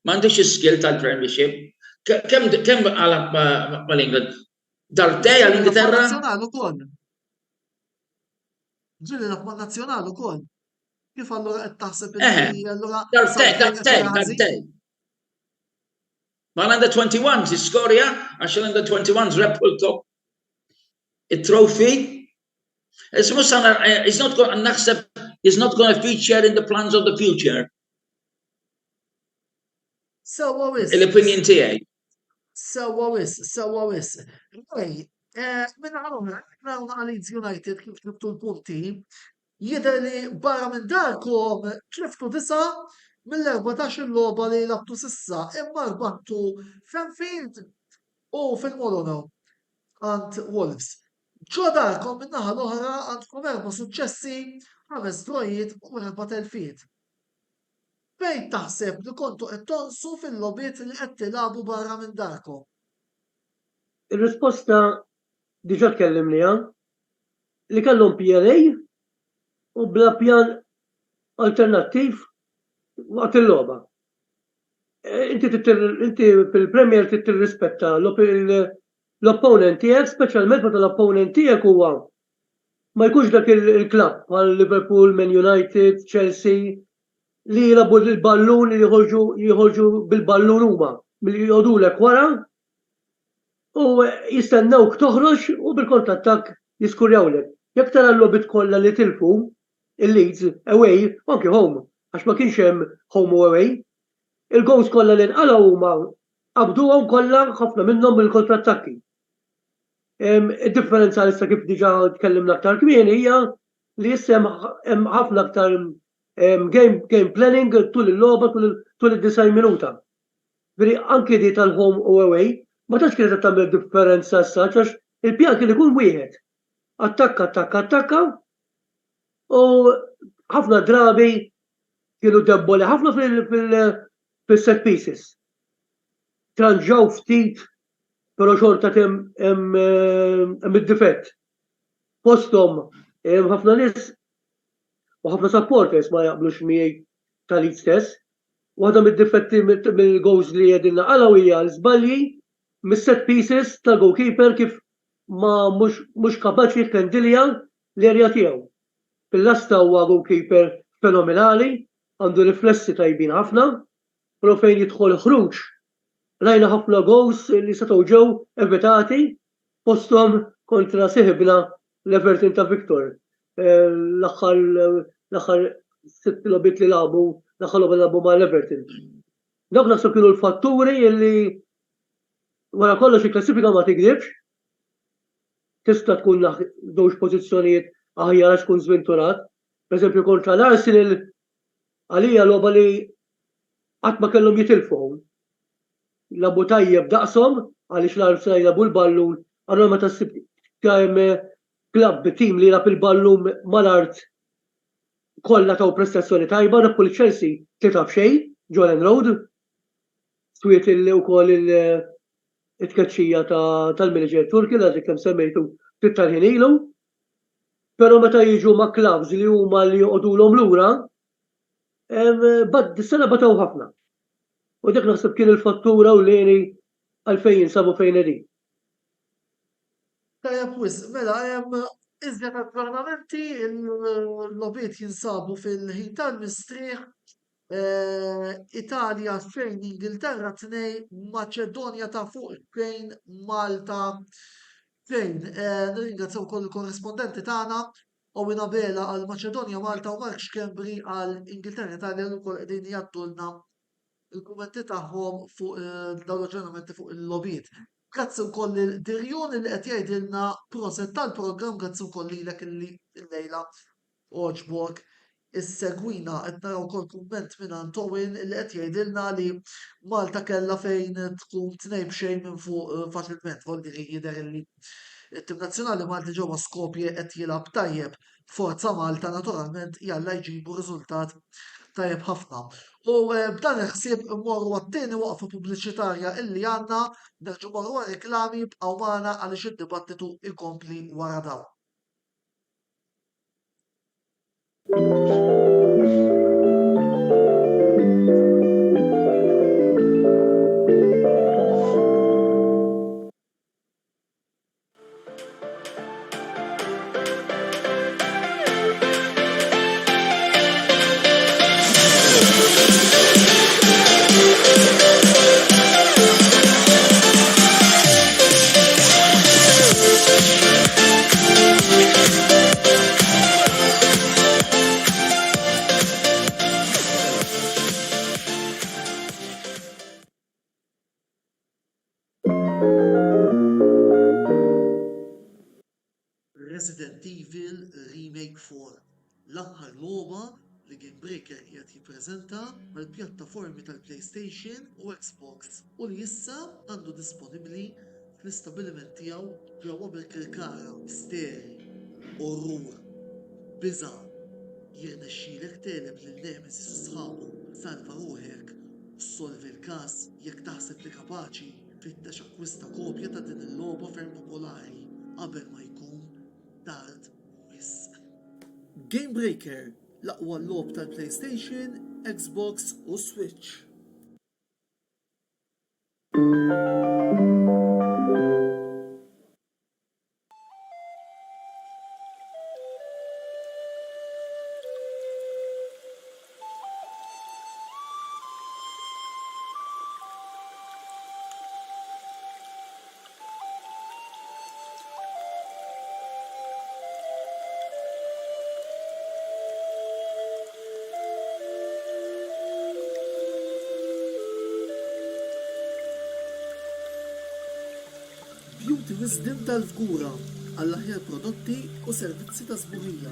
m'għandux is-skill tal-Premiership. Kemm kemm għalab mal-England? Darbtej għall-Ingilterra? Nazzjonal ukoll. Ġieli lagħab man-nazzjonal ukoll. Kif allura qed taħseb li allura Darbtej, darbtej, darbtej. Mal-under 21s iskorja għax l-under 21s rebħu l-cup it-trophy. Issa mhux eh, he's not going naħseb he's not going to feature in the plans of the future. Sewwa wisq. L-opinion tiegħi. Sewwa wisq, sewwa wisq. Ej, eh, minna għal-oħra, naraw naqa' Leeds United kif tlibtu l-punti, jidher li barra minn darkom tliftu disa mill-14 il-logħba li labtu sissa, imma rbaħtu f'Anfield u fil-Molyneux għand Wolves. Ġo darkom min-naħa l-oħra għandkom erba' suċċessi, ħames drojiet u erba' telfiet. Fejn taħseb li kontu qed tonqsu fil-logħbiet li qed tilagħbu barra minn darkom? Ir-risposta diġà tkellimniha, li kellhom PLA u bla pjan alternattiv waqt il-logħba. Inti inti fil-Premier trid tirrispetta l-opponent tiegħek, speċjalment meta l-opponent tiegħek huwa ma jkunx dak il-klabb bħal Liverpool, Man United, Chelsea li jilagħbu l-ballun li joħorġu joħorġu bil-ballun huma milli joqogħdulek wara u jistennewk toħroġ u bil-kontrattakk jiskurjawlek. Jekk tara l-logħbiet kollha li tilfu il-Leeds away u anki home għax ma kienx hemm home u away, il-goals kollha li nqalgħu huma qabduhom kollha ħafna minnhom mill-kontrattakki. Id-differenza issa kif diġà tkellimna aktar kmieni hija li issa hemm ħafna aktar game, game planning tul il-logħba tul id-90 minuta. Ġifieri anki di tal-home u away ma tantx kienet qed tagħmel differenza issa għax il-pjan kien ikun wieħed. Attakka, attakka, attakka u ħafna drabi kienu debboli ħafna fil-set pieces. Tranġaw ftit però xorta hemm id-difett. Fosthom hemm ħafna nies u ħafna supporters ma jaqblux miegħi ta' Leeds stess. Waħda mid-difetti mill-goals li qegħdin naqalgħu hija l-żbalji mis-set pieces tal-goalkeeper kif ma mhux kapaċi jikkendilja l-area tiegħu. Fil-lasta huwa goalkeeper fenomenali, għandu riflessi tajbin ħafna, però fejn jidħol ħruġ Rajna ħafna gowls li setgħu ġew evitati fosthom kontra siħibna l-Everton ta' Victor. L-aħħar l-aħħar sitt logħbiet li lagħbu, l-aħħar logħba li lagħbu mal-Everton. Dawk naħseb kienu l-fatturi li wara kollox il-klassifika ma tigdibx. Tista' tkun żewġ pożizzjonijiet aħjar għax tkun żventurat. Pereżempju kontra l-Arsenal għalija logħba li qatt ma kellhom jitilfu. Lagħbu tajjeb daqshom għaliex l-Arsenal jilagħbu l-ballun, allura meta ssib klabb, tim li jilgħab il-ballun mal-art kollha taw prestazzjoni tajba, rebħu lil Chelsea 3-0 ġo Elland Road. Swiet ukoll it-tkeċċija tal-manager Turki li għadek kemm semmejtu ftit tal-ħin ilu. Però meta jiġu ma' clubs li huma li joqogħdulhom lura, Dis-sena batew ħafna. U dak naħseb kien il-fattur ewlieni għalfejn jinsabu fejn qegħdin. Tajjeb wisq, mela hemm iżjed aġġornamenti, il-logħbiet jinsabu fil-ħin tal-mistrieħ. Italja xejn, Ingilterra 2, Maċedonja ta' fuq xejn, Malta xejn. Nirringrazzjaw ukoll il-korrispondenti tagħna Owen Abela għal Maċedonja Malta u Mark Schembri għal Ingilterra Italja li wkoll qegħdin jgħaddulna il-kummenti tagħhom fuq dawn l-aġġornamenti fuq il-logħbiet. Grazzi wkoll lil Dirjon li qed jgħidilna proset tal-programm, grazzi wkoll lilek illi llejla għoġbok issegwina. Qed naraw ukoll kumment mingħand Owen li qed jgħidilna li Malta kellha fejn tkun 2-0 minn fuq faċilment. Vuol dire jidher illi t-tim nazzjonali Malti ġewwa Skopje qed jilgħab tajjeb. Forza Malta naturalment jalla jġibu riżultat tajjeb ħafna. U b'dan il-ħsieb immorru għat-tieni waqfa pubbliċitarja illi għandna, nerġgħu mmorru għar-reklami, ibqgħu magħna għaliex id-dibattitu jkompli wara dawn. Resident Evil Remake 4, l-aħħar logħba li Game Breaker qiegħed jippreżenta għall-pjattaformi tal-PlayStation u Xbox u li issa għandu disponibbli fl-istabbiliment tiegħu ġewwa Birkirkara. Misteri, orrur, biża', jirnexxilek tegħleb lil Nemesis u sħabu, salva ruħek u ssolvi l-każ jekk taħseb li kapaċi, fittex akkwista kopja ta' din il-logħba ferm popolari qabel ma jkun tard wisq. Game Breaker, l-aqwa logħob tal-PlayStation, Xbox u Switch. Beauty Wisdom tal-Fgura għall-aħjar prodotti u servizzi ta' sbuħija.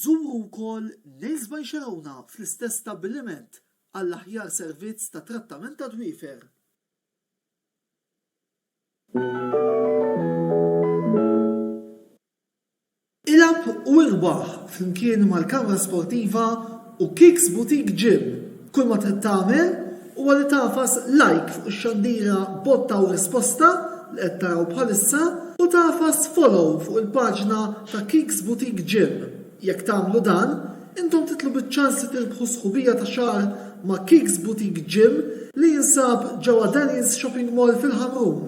Żuru wkoll Nails by Sharona fl-istess stabbiliment għall-aħjar servizz ta' trattament ta' dwiefer. Ilgħab u irbaħ flimkien mal-Kamra Sportiva u Kicks Boutique Gym. Kull ma trid tagħmel huwa li tagħfas like fuq ix-xandira Botta u Risposta li qed taraw bħalissa u tagħfas follow fuq il-paġna ta' Kicks Boutique Gym. Jekk tagħmlu dan, intom titlu biċ-ċans li tirbħu sħubija ta' xahar ma' Kicks Boutique Gym li jinsab ġewwa Daniels Shopping Mall fil-Ħamrun,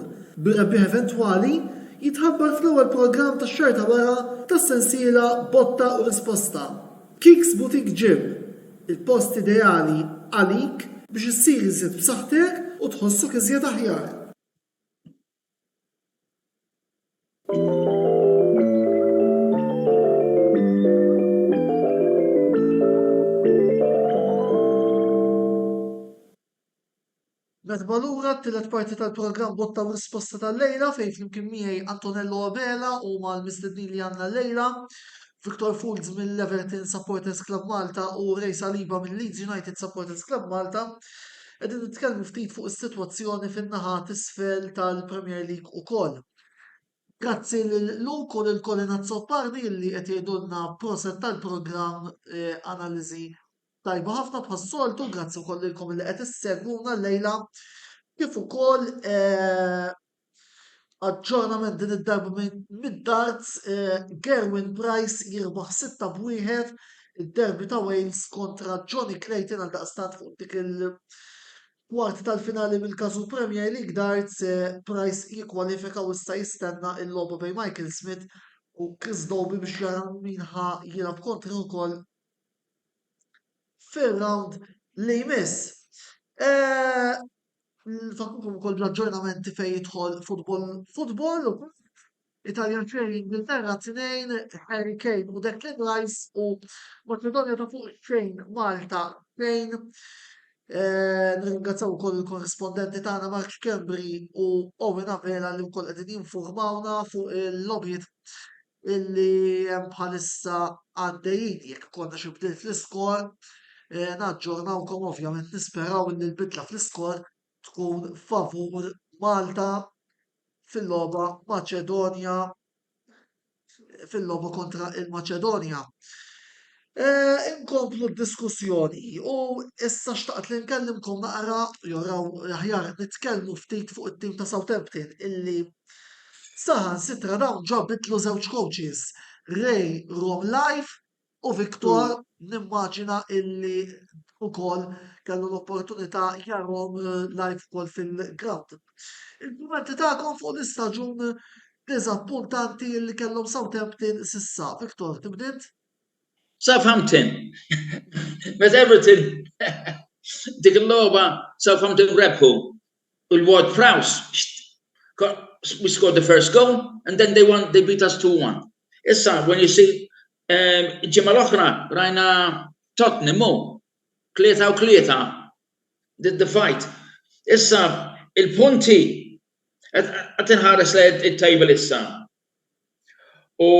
bir-rebbieħ eventwali jitħabbar fl-ewwel programm tax-xahar ta' wara tas-sensiela Botta u Risposta. Kicks Boutique Gym, il-post ideali għalik biex issir iżjed b'saħħtek u tħossok iżjed aħjar. Merħba lura t-tielet parti tal-programm Botta u Risposta tal-lejla fejn flimkien miegħi Antonello Abela u mal-mistednin li għandna llejla Victor Fulz mill-Everton Supporters Club Malta u Ray Saliba mill-Leeds United Supporters Club Malta qegħdin nitkellmu ftit fuq is-sitwazzjoni fin-naħa t'isfel tal-Premier League ukoll. Grazzi lil Luke u lil Colin Azzopardi li qed jgħidulna proset tal-programm eh, analiżi Tajba ħafna bħas-soltu, grazzi wkoll lilkom li qed issegwuna llejla kif ukoll eh, aġġornament din id-darba mid-darts eh, Gerwin Price jirbaħ 6 b'wieħed id-derby ta' Wales kontra Johnny Clayton għal daqstant fuq dik il-kwarti tal-finali mill-Cazoo Premier League Darts eh, Price jikkwalifika u issa jistenna il-logħba bejn Michael Smith u Chris Dobie biex jara min ħa jilgħab kontra wkoll. fir-round li jmiss. Eh, nfakrukom ukoll bl-aġġornamenti fejn jidħol futbol futbol ukoll. Italja 2, Ingilterra 2, Harry Kane u Declan Rice u Maċedonja ta' fuq xejn Malta 2. Eh, nirringrazzaw ukoll il-korrispondenti tagħna Mark Schembri u Owen Avela li wkoll qegħdin jinformawna fuq il-lobjiet illi hemm bħalissa għaddejjin. Jekk ikollna xi bdil fl-iskor, eh, naġġornawkom ovvjament nisperaw li l-bidla fl-iskor tkun favur Malta fil-logħba Maċedonja fil-logħba kontra il-Maċedonja. Eh, inkomplu d-diskussjoni u issa xtaqt li nkellimkom naqra joraw aħjar nitkellmu ftit fuq it-tim ta' Southampton illi saħansitra dawn ġa bidlu żewġ coaches, Ray Rom Life U Victor nimmaġina illi ukoll kellu l-opportunità jarhom live ukoll fil-ground. Il-kummenti tagħkom fuq l-istaġun diżappuntanti li kellhom Southampton s'issa. Victor, tibda int? Southampton. Meta Everton dik il-logħba Southampton rebħu u l-Ward Prowse we scored the first goal and then they won they beat us 2-1. Issa when you see Il-ġimgħa l-oħra rajna Tottenham hu 3 u 3 the fight. Issa il-punti qed inħares lejn it-table issa. U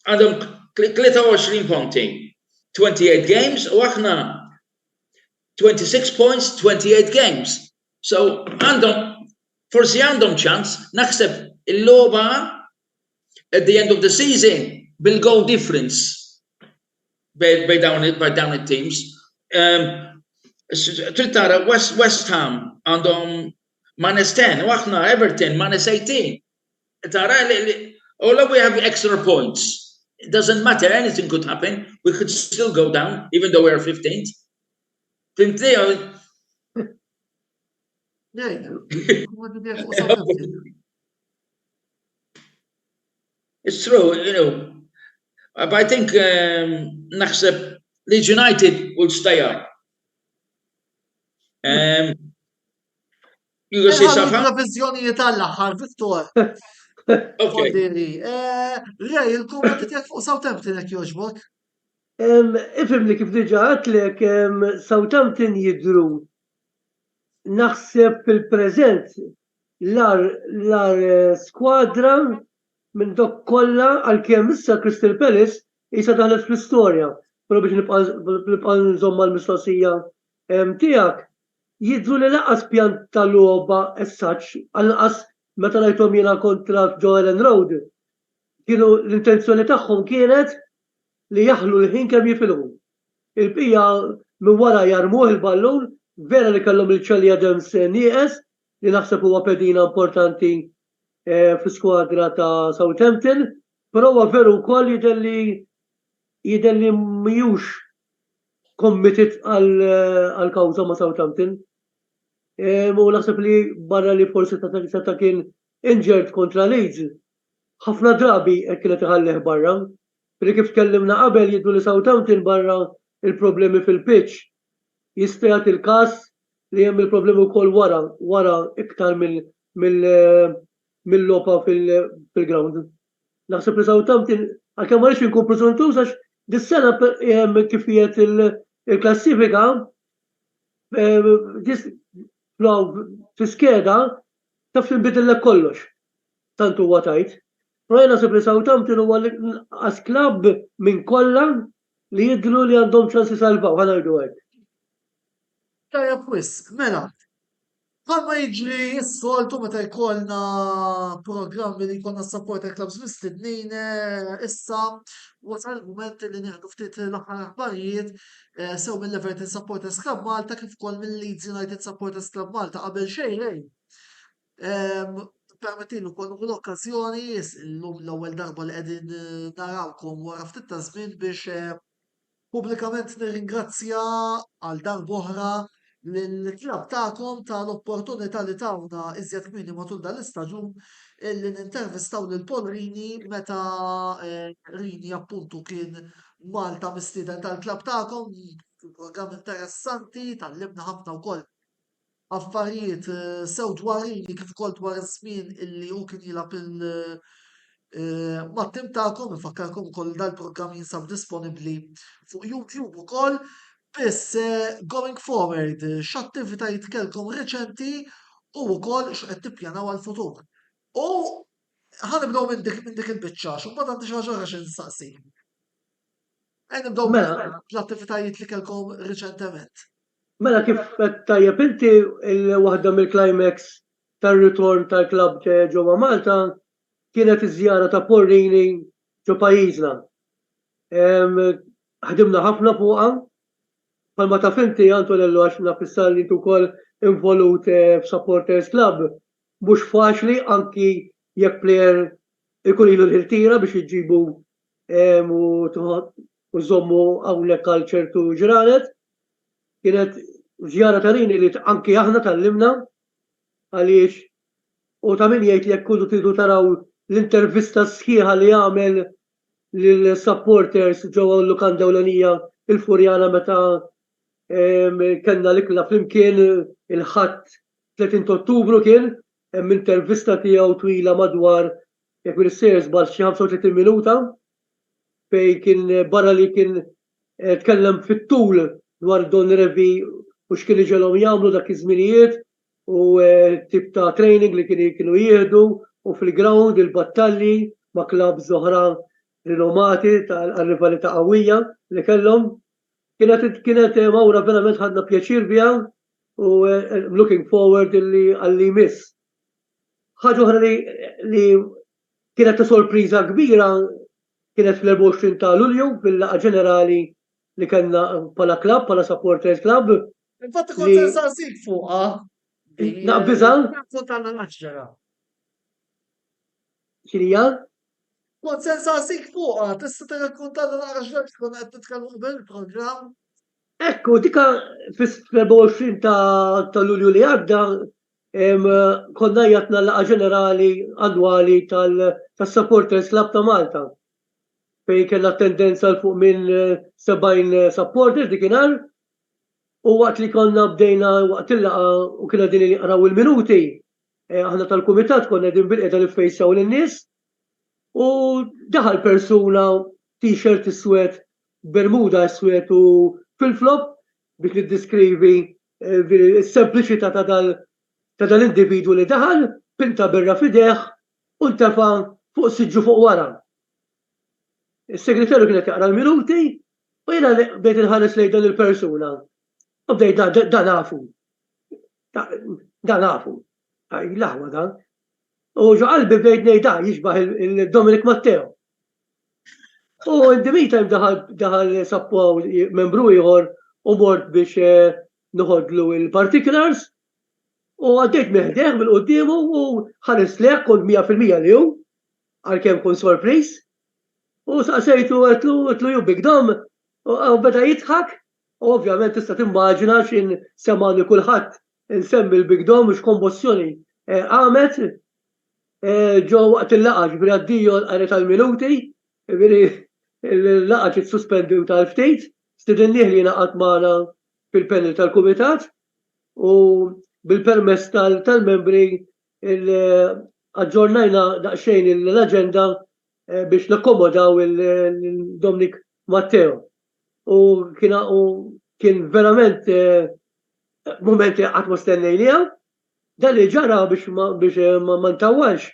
għandhom 23 punti, 28 games u aħna 26 points, 28 games. So għandhom forsi għandhom ċans, naħseb il-logħba at the end of the season bil-goal difference bej dawn bej dawn it-teams. Trid tara West, West Ham għandhom minus 10 u aħna Everton minus 18. Tara li although we have extra points, it doesn't matter, anything could happen. We could still go down, even though we're 15th. Fhimtni? Ray, kummenti tiegħek fuq Southampton. It's true. But I think naħseb Leeds United will stay up. You go see Southampton. Previżjonijiet għall-aħħar, Victor. Okay. Eh, Ray, il-kummenti tiegħek fuq Southampton jekk jogħġbok. Ifhimni kif diġà għedtlek Southampton jidhru naħseb fil-preżent l-agħar skwadra minn dawk kollha għalkemm issa Crystal Palace qisha daħlet fl-istorja. Però biex nibqa' nżomm mal-mistoqsija tiegħek, jidhru li lanqas pjan ta' logħba as such, għall-inqas meta rajthom jiena kontra ġo Elland Road, kienu l-intenzjoni tagħhom kienet li jaħlu l-ħin kemm jifilħu. Il-bqija minn wara jarmuh il-ballun, vera li kellhom lil Charlie Adams nieqes li naħseb huwa pedina importanti fl-iskwadra ta' Southampton, però huwa veru wkoll jidher li jidher li mhijux committed għall-kawża ma' Southampton. U naħseb li barra li forsi seta' kien injured kontra Leeds, ħafna drabi hekk kienet iħallih barra. Li kif tkellimna qabel jidhru li Southampton barra il-problemi fil-pitch jista' jagħti l-każ li hemm il-problemi wkoll wara, wara iktar mill-logħba fil-ground. Naħseb li Southampton, għalkemm ma rridx inkun preżuntuż għax dis-sena kif qiegħed il-klassifika fi skeda taf tinbidillek kollox. Tant huwa tajt. Però jien naħseb li Southampton huwa l-inqas klabb minn kollha li jidhru li għandhom ċans isalvaw, ħa ngħidu hekk. Tajjeb wisq, mela. Bħalma jiġri s-soltu meta jkollna programmi li jkollna supporter clubs mistednin, issa wasal il-mument li nieħdu ftit l-aħħar aħbarijiet sew mill-Everton Supporters Club Malta kif ukoll mill-Leeds United Supporters Club Malta. Qabel xejn, Ray, permettili wkoll nieħu l-okkażjoni illum l-ewwel darba li qegħdin narawkom wara ftit ta' żmien biex Pubblikament nirringrazzja għal darb'oħra lill-klabb tagħkom tal-opportunità li tawna iżjed kmieni matul dan l-istaġun illi nintervistaw lil Paul Rini meta Rini appuntu kien Malta mistieden tal-klabb tagħkom. Kien programm interessanti, tgħallimna ħafna wkoll affarijiet sew dwar Rini kif ukoll dwar iż-żmien illi hu kien jilgħab il mat-tim tagħkom. Infakkarkom ukoll li dal-programm jinsab disponibbli fuq YouTube ukoll. Biss going forward, x'attivitajiet kellkom riċenti u wkoll x'qed tippjanaw għall-futur? U ħa nibdew minn dik minn dik il-biċċa, għax imbagħad għandi xi ħaġa oħra xi nistaqsik. Ejja nibdew Mela. bl-attivitajiet li kellkom riċentement. Mela kif għedt tajjeb inti, waħda mill-climax tar-ritorn tal-klabb ġewwa Malta kienet iż-żjara ta' Porrini ġo pajjiżna. Ħdimna ħafna fuqha. Bħalma taf inti, Antonello, għax naf issa li inti wkoll involut f'supporters club, mhux faċli anki jekk plejer ikun ilu l-ħiltira biex iġġibu u żommu hawnhekk għal ċertu ġranet. Kienet żjara ta' Rini li anki aħna tgħallimna għaliex u ta' min jgħid li jekk kunu tridu taraw l-intervista sħiħa li għamel lil supporters ġewwa l-lukanda ewlenija il-Furjana meta kellna l-ikla flimkien il-Ħadd 30 ta' Ottubru kien hemm intervista tiegħu twila madwar jekk m'iniex sejjer żball xi 35 minuta fejn kien barra li kien tkellem fit-tul dwar Don Revy u x'kien iġegħlhom jagħmlu dak iż-żminijiet u tip ta' training li kienu jieħdu u fil-ground il-battalji ma' clubs oħra rinomati għar-rivalità qawwija li kellhom. Kienet kienet mawra verament ħadna pjaċir biha u I'm looking forward illi għalli jmiss. Ħaġa oħra li li kienet ta' sorpriża kbira kienet fl-24 ta' Lulju fil-laqgħa ġenerali li kellna bħala klabb, bħala supporters club. Infatti kont se nsaqsik fuqha. Naqbiżha? Kont għandna naġġera. X'inhija? Kont se nsaqsik fuqha, tista' tirrakkontalna naqra x'ġara konna qed nitkellmu qabel il-programm. Ekku, dika fis-24 ta' Lulju li għadda konna għajjatna l-laqgħa ġenerali annwali tas-Supporters Club ta' Malta fejn kellna attendenza 'l fuq minn 70 supporter dikinhar u waqt li konna bdejna waqt il-laqgħa u kienu qegħdin jaqraw il-minuti, aħna tal-kumitat konna qegħdin bilqiegħda niffejsjaw lin-nies u daħal persuna t-shirt iswed, bermuda iswed u flip-flop biex niddiskrivi s-sempliċità ta' dal-individwu li daħal, pinta birra f'idejh u ntefa' fuq siġġu fuq wara. Is-segretarju kien qed jaqra l-minuti u jiena bdejt inħares lejn dan il-persuna u bdejt da nafu. Da nafu. L-aħwa dan. U ġo qalbi bdejt ngħid da jixbah il-Dominic Matteo. U in the meantime daħal daħal sappo membru ieħor u mort biex eh, noħodlu il-particulars u għaddejt meħdeħ minn quddiemu u ħares leh kont 100% li hu għalkemm kont sorpriż. U saqsejtu għedtlu għedtlu you big dom u beda jidħak u ovvjament tista' timmaġina x'in semani kulħadd insemmi l-big dom u x'kommossjoni eh, qamet ġo waqt il-laqgħa, ġifieri addio l-qari tal-minuti, ġifieri l-laqgħa ġiet suspenduta għal ftit, stidinnieh li jingħaqad magħna fil-panel tal-kumitat u bil-permess tal-membri aġġornajna daqsxejn l-aġenda biex nakkomodaw il-Dominic Matteo. U kien verament mument li qatt ma stennejniha. Dan li ġara biex ma biex ma ntawwalx,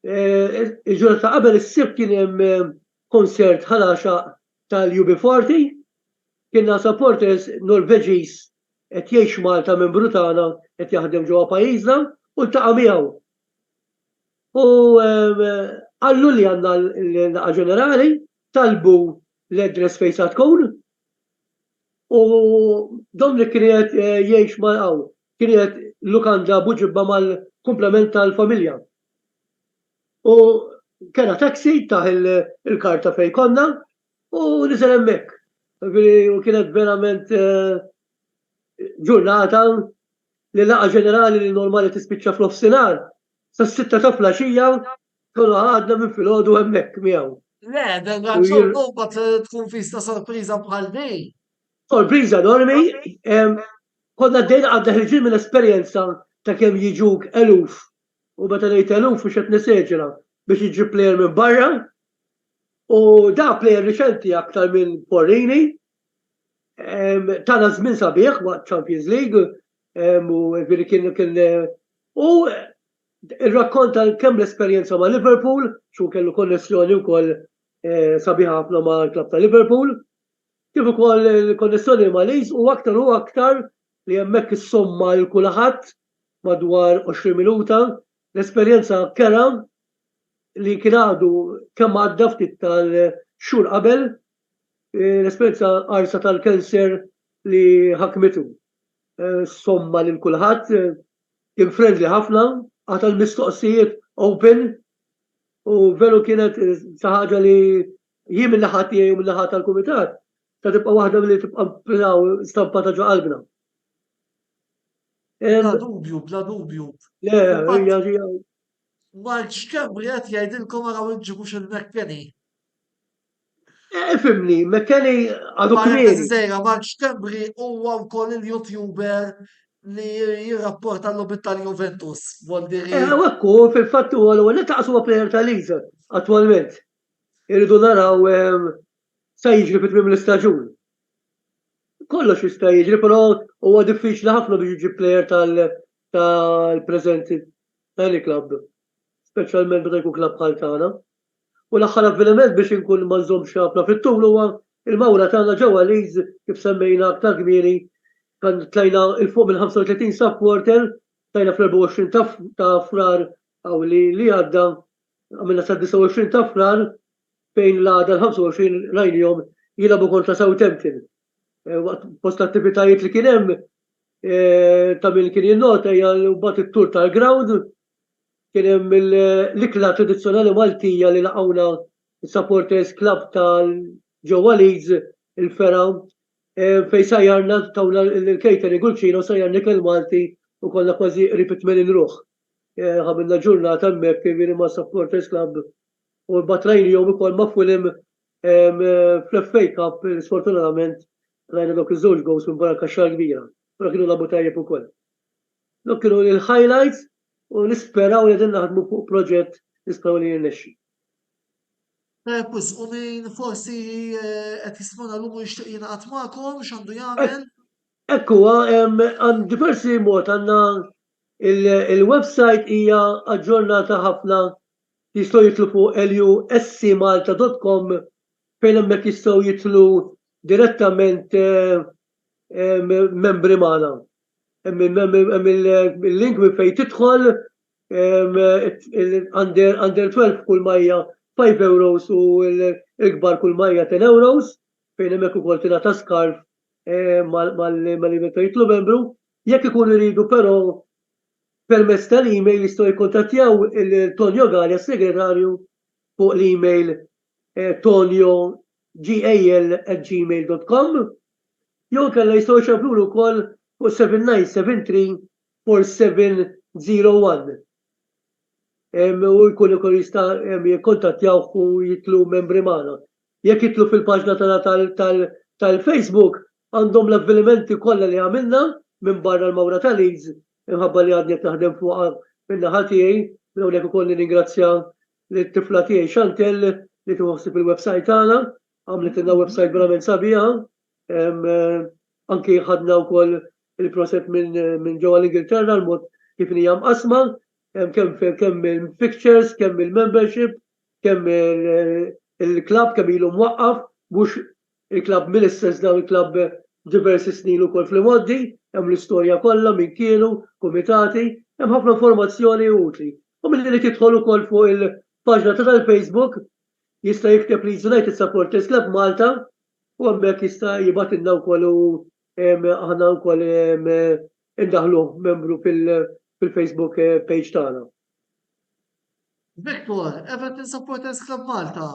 il-ġurnata ta' qabel is-Sibt kien hemm konsert Ħal Għaxaq tal-UB40. Kienna supporters Norveġiż qed jgħix Malta membru tagħna qed jaħdem ġewwa pajjiżna u ltaqa' miegħu. U qallu li għandna l-laqgħa ġenerali, talbu l-address fejn sa tkun u Dominic kien qiegħed jgħix ma' hawn kien qiegħed lukanda Buġibba mal-kumplament tal-familja. U kena taxi tah il-karta fejn konna u niżel hemmhekk. U kienet verament ġurnata li laqgħa ġenerali li normali tispiċċa f'nofsinhar, sas-sitta ta' flaxija konna għadna minn filgħodu hemmhekk miegħu. Le, dan raġun mbagħad tkun fista sorpriża bħal din. Sorpriża enormi, konna għaddejna għadna ħirġin minn esperjenza ta' kemm jiġuk eluf u meta ngħid eluf mhux qed neseġera biex iġġib plejer minn barra u da plejer riċenti aktar minn Porrini tana żmien sabiħ waqt Champions League u ġifieri kien kien u irrakkonta kemm l-esperjenza ma' Liverpool, xu kellu konnessjoni wkoll eh, sabiħa ħafna ma' klabb ta' Liverpool, kif ukoll il-konnessjoni ma' Leeds u aktar u aktar li hemmhekk issomma l kulħadd madwar 20 minuta, l-esperjenza kera li kien għadu kemm għadda ftit tal-xhur qabel eh, l-esperjenza qarsa tal-kanser li ħakmitu. Eh, somma lil kulħadd, eh, kien friendly ħafna, għata l-mistoqsijiet open u veru kienet xi ħaġa li jien min-naħa tiegħi u min-naħa tal-kumitat ta' tibqa' waħda milli tibqa' stampata ġo qalbna. Bla dubju, bla dubju. Le, hija hija. Mark Schembri qed jgħidilkom araw iġġibux il-McKennie. Eh, ifhimni, McKennie għadu kmieni. Sejra, Mark Schembri huwa wkoll il-YouTuber li jirrapporta l-logħbiet tal-Juventus. Voldiri. Eh, ekku, fil-fatt huwa l-ewwel nett huwa player tal-Leeds attwalment. Irridu naraw ehm, sa jiġri fit-tmiem l-istaġun. Kollox jista' jiġri, però huwa diffiċli ħafna biex iġib player tal-preżenti tal-klabb, speċjalment meta jkun klabb bħal tagħna. U l-aħħar avveniment biex inkun ma nżommx ħafna fit-tul huwa il-mawra tagħna ġewwa Leeds kif semmejna aktar kmieni kan tlajna 'il fuq minn 35 supporter, tlajna fl-24 ta' Frar hawn li għadda, għamilna sad-29 ta' Frar fejn l-għada l-25 rajnihom jilagħbu kontra Southampton. Eh, waqt post l-attivitajiet li kien hemm eh, ta' min kien jinnota hija mbagħad it-tur tal-ground kien hemm l-ikla tradizzjonali Maltija li laqgħuna supporters club tal ġewwa Leeds il-fergħa eh, fejn sajjarna tawna l-catering u l-kċina u sajjarna ikel Malti u konna kważi qrib 80 ruħ. Għamilna ġurnata hemmhekk ma' supporters club U mbagħad rajnihom ukoll ma' Fulham fl-FA Cup li sfortunatament rajna dawk iż-żewġ goals minn barra l-kaxxa l-kbira. Però kienu lagħbu tajjeb ukoll. Dawk kienu l-highlights u nisperaw li qegħdin naħdmu fuq proġett nisperaw li jirnexxi. Tajjeb wisq, u min forsi qed jismagħna llum u jixtieq jingħaqad magħkom x'għandu jagħmel? Hekk huwa, għand diversi mod għandna il-website hija aġġornata ħafna Jistgħu jidħlu fuq luscmalta dot com fejn hemmhekk jistgħu jidħlu direttament membri magħna. Hemm il-link minn fejn tidħol under 12 kull ma hija 5 euros u l-ikbar kull ma hija 10 euros fejn hemmhekk ukoll tingħata scarf mal-li meta jidħlu membru. Jekk ikunu jridu però Permezz tal-email jistgħu jikkuntattjaw lil Tonio Galea, s-Segretarju, fuq l-email toniogal@gmail.com jew inkella jistgħu jċemplulu wkoll fuq 7973 4701 u jkun ukoll jista' jikkuntattjawh u jidħlu membri magħna. Jekk jidħlu fil-paġna tagħna tal-Facebook għandhom l-avvenimenti kollha li għamilna minbarra l-mawra ta' Leeds imħabba li għadni qed naħdem fuqha min-naħa tiegħi. Minn hawnhekk ukoll nirringrazzja lit-tifla tiegħi Chantelle li tieħu ħsieb il-website tagħna. Għamlitilna website verament sabiħa. Anki ħadna wkoll il-proset minn ġewwa l-Ingilterra l-mod kif hija mqassma, kemm kemm il-pictures, kemm il-membership, kemm il-klabb kemm ilu mwaqqaf, mhux il-klabb mill-istess dawn il-klabb diversi snin ukoll fl-imgħoddi, hemm l-istorja kollha min kienu, kumitati, hemm ħafna informazzjoni utli. U min irid jidħol ukoll fuq il-paġna ta' tal-Facebook jista' jikteb Leeds United Supporters Club Malta u hemmhekk jista' jibgħatilna wkoll u aħna wkoll indaħħluh membru fil-Facebook page tagħna. Victor, Everton Supporters Club Malta.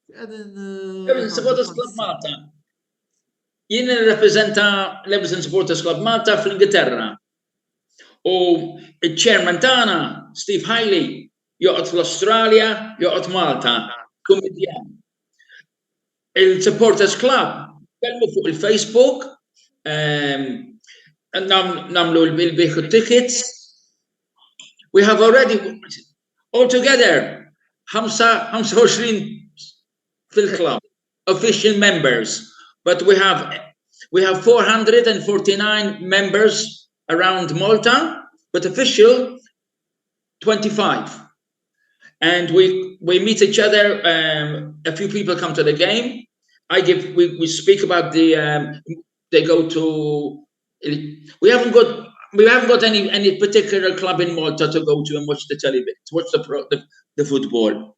Everton Supporters Club Malta. Jien nirrappreżenta l-Everton Supporters Club Malta fl-Ingilterra. U il-chairman tagħna, Steve Hiley, joqgħod fl-Awstralja, joqgħod Malta, kummedjan. Il-Supporters Club. Nitkellmu fuq il-Facebook, nagħmlu l-bejgħ tickets. We have already altogether 25 fil-club, official members, but we have 449 members around Malta, but official 25. And we meet each other. A few people come to the game. I give we speak about the they go to we haven't got any particular club in Malta to go to and watch the television, to watch the football.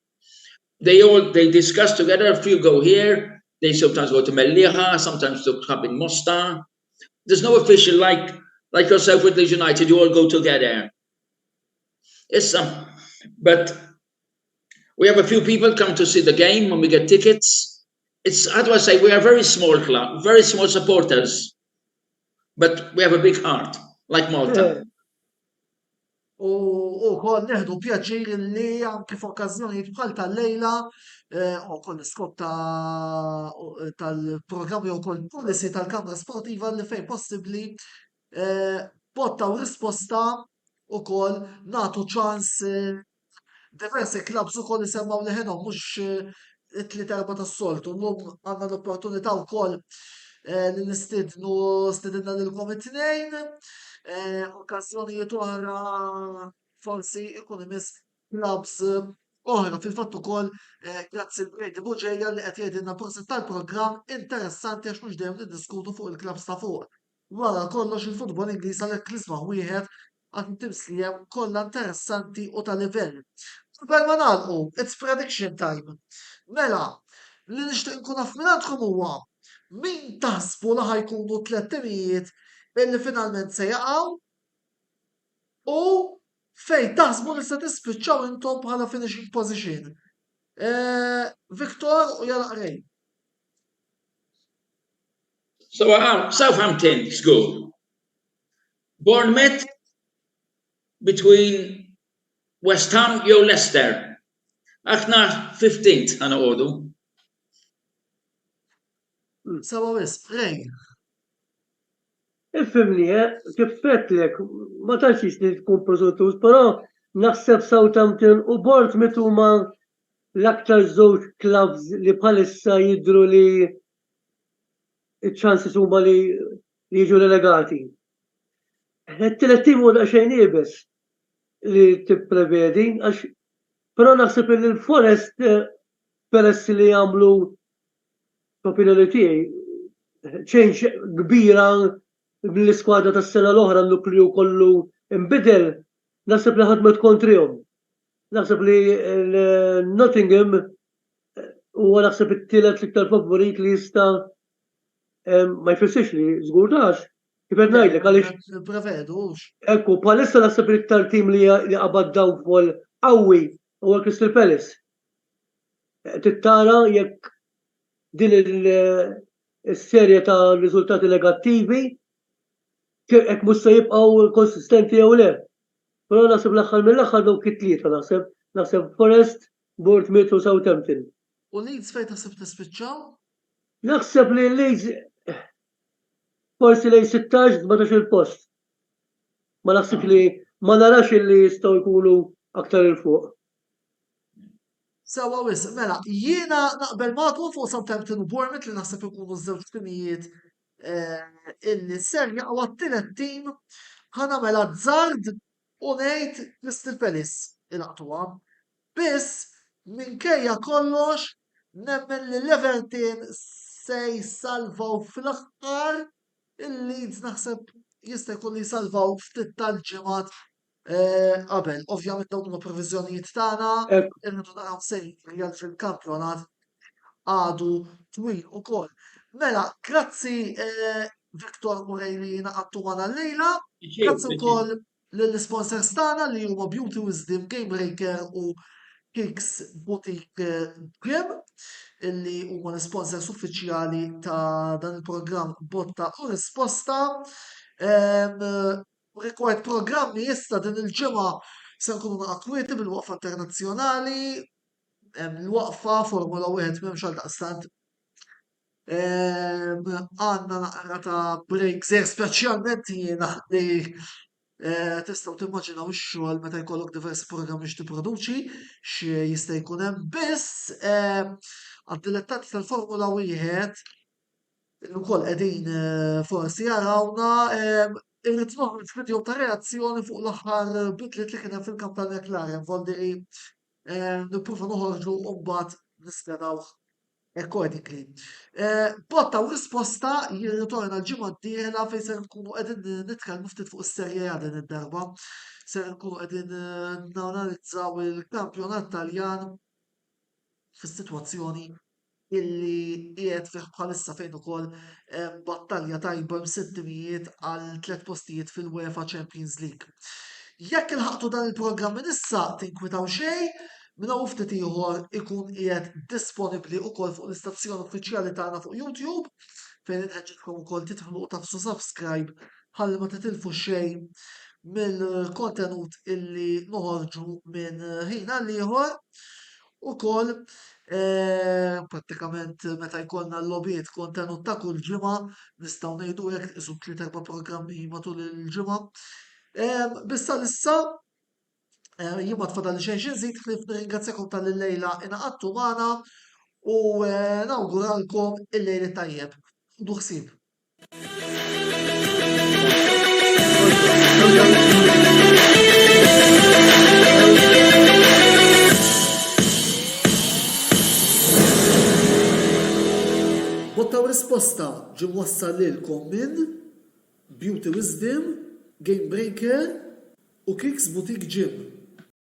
They all they discuss together. A few go here. They sometimes go to Mellieħa, sometimes to club in Mosta. There's no official like yourself with Leeds United. You all go together. It's but we have a few people come to see the game when we get tickets. It's, how do I say? We are very small club, very small supporters, but we have a big heart, like Malta. U wkoll nieħdu pjaċir li anki f'okkażjonijiet bħal tal-lejla u wkoll l-iskop tal-programm jew ukoll policy tal-Kamra Sportiva li fejn possibbli botta u risposta ukoll nagħtu ċans diversi clubs ukoll isemmgħu leħinhom, mhux it-tliet erba' tas-soltu. Llum għandna l-opportunità wkoll li nistiednu stidinna lilkom it-tnejn. Okkażjonijiet oħra forsi ikun imiss clubs oħra. Fil-fatt ukoll grazzi l-Brady Buġeja li qed jgħidilna prosit tal-programm, interessanti għax mhux dejjem niddiskutu fuq il-clubs ta' fuq. Wara kollox il-futbol Ingliż għalhekk l-isbaħ wieħed għad it-teams li hemm kollha interessanti u ta' livell. Qabel ma nagħlqu, it's prediction time. Mela, li nixtieq nkun naf minn għandkom huwa min taħsbu li ħa jkunu tliet timijiet illi finalment se jaqgħu u fejn taħsbu li se tispiċċaw intom bħala finishing position. Victor u jala Ray. So Southampton score. Bournemouth between West Ham jew Leicester. Aħna 15th ħa noqogħdu. Sewwa wisq, Ray. Ifhimni, kif għedtlek, ma tantx li tkun preżuntuż, però naħseb Southampton u Bournemouth huma l-aktar żewġ clubs li bħalissa jidru li iċ-chances huma li jiġu relegati. It-tielet tim huwa daqsxejn iebes li tipprevedi, għax però naħseb li l-Forest, peress li jagħmlu, f'opinjoni tiegħi, change kbira mill-iskwadra tas-sena l-oħra, n-nukleu kollu imbidel, naħseb li ħadmet kontrihom. Naħseb li l-Nottingham huwa naħseb it-tielet l-iktar favorit li jista', ma jfissirx li żgur tax, kif qed ngħidlek, għaliex Prevedu. Ekku, bħalissa naħseb l-iktar tim li qabad downfall qawwi huwa Crystal Palace. Tittara jekk din il-serje ta' riżultati negattivi hekk mhux se jibqgħu konsistenti jew le. Però naħseb l-aħħar mill-aħħar dawk it-tlieta naħseb Forest, Bournemouth u Southampton. U Leeds fejn taħseb tispiċċaw? Naħseb li Leeds forsi lejn 16, 17 il-post. Ma naħseb li ma narax li jistgħu jkunu aktar 'il fuq. Sewwa wisq, mela, jiena naqbel magħkom fuq Southampton u Bournemouth li naħseb ikunu żewġ timijiet illi ser jaqgħu. Għat-tielet tim ħa nagħmel azzard u ngħid Crystal Palace ilaqtuha. Biss minkejja kollox nemmen li l-Everton se jsalvaw fl-aħħar. Il-Leeds naħseb jista' jkun li jsalvaw ftit tal-ġimgħat qabel. Ovvjament dawn huma previżjonijiet tagħna, irridu naraw se jiġri fil-kampjonat, għadu twil ukoll. Mela, grazzi Victor u Ray li ngħaqadtu magħna llejla. Grazzi wkoll lill-sponsors tagħna li huma Beauty Wisdom, Game Breaker u Kicks Boutique Gym, illi huma l-sponsors uffiċjali ta' dan il-programm Botta u Risposta. Rigward programmi, issa din il-ġimgħa se nkunu kwieti bil-waqfa internazzjonali, l-waqfa Formula 1 m'hemmx, għal daqstant. Għandna naqra ta' break żgħir speċjalment jiena li eh, tistgħu timmaġinaw ix-xogħol meta jkollok diversi programmi x'tipproduċi x'jista' jkun hemm biss eh, għad-dilettanti tal-Formula wieħed li wkoll qegħdin eh, forsi jarawna irrid noħroġ video ta' reazzjoni fuq l-aħħar bidliet li kien hemm fil-kamp tal-McLaren, voldiri nipprova noħorġu u mbagħad niskedawh accordingly. Eh, botta u risposta jirritorna l-ġimgħa d-dieħla fejn ser nkunu qegħdin nitkellmu ftit fuq is-Serie A din id-darba. Ser nkunu qegħdin eh, nanalizzaw il-kampjonat Taljan fis-sitwazzjoni illi qiegħed fih bħalissa fejn ukoll hemm battalja tajba hemm sitt timijiet għal tliet postijiet fil-UEFA Champions League. Jekk ilħaqtu dan il-programm minn issa tinkwitaw xejn, minn hawn ftit ieħor ikun qiegħed disponibbli wkoll fuq l-istazzjon uffiċjali tagħna fuq YouTube fejn inħeġġitkom ukoll tidħlu u tafsu subscribe ħalli ma titilfu xejn mill-kontenut illi noħorġu minn ħin għal ieħor. Ukoll eh, prattikament meta jkollna l-logħbiet kontenut ta' kull ġimgħa nistgħu ngħidu hekk isu tliet erba' programmi matul il-ġimgħa. Eh, bissa issa eh, jien ma tfadal xejn xi nżid ħlief nirringrazzjakom tal-lejla ingħaqadtu magħna u nawguralkom il-lejl tajjeb. Ħudu ħsieb. Botta u risposta ġie mwassal lilkom minn Beauty Wisdom, Game Breaker u Kicks Boutique Gym.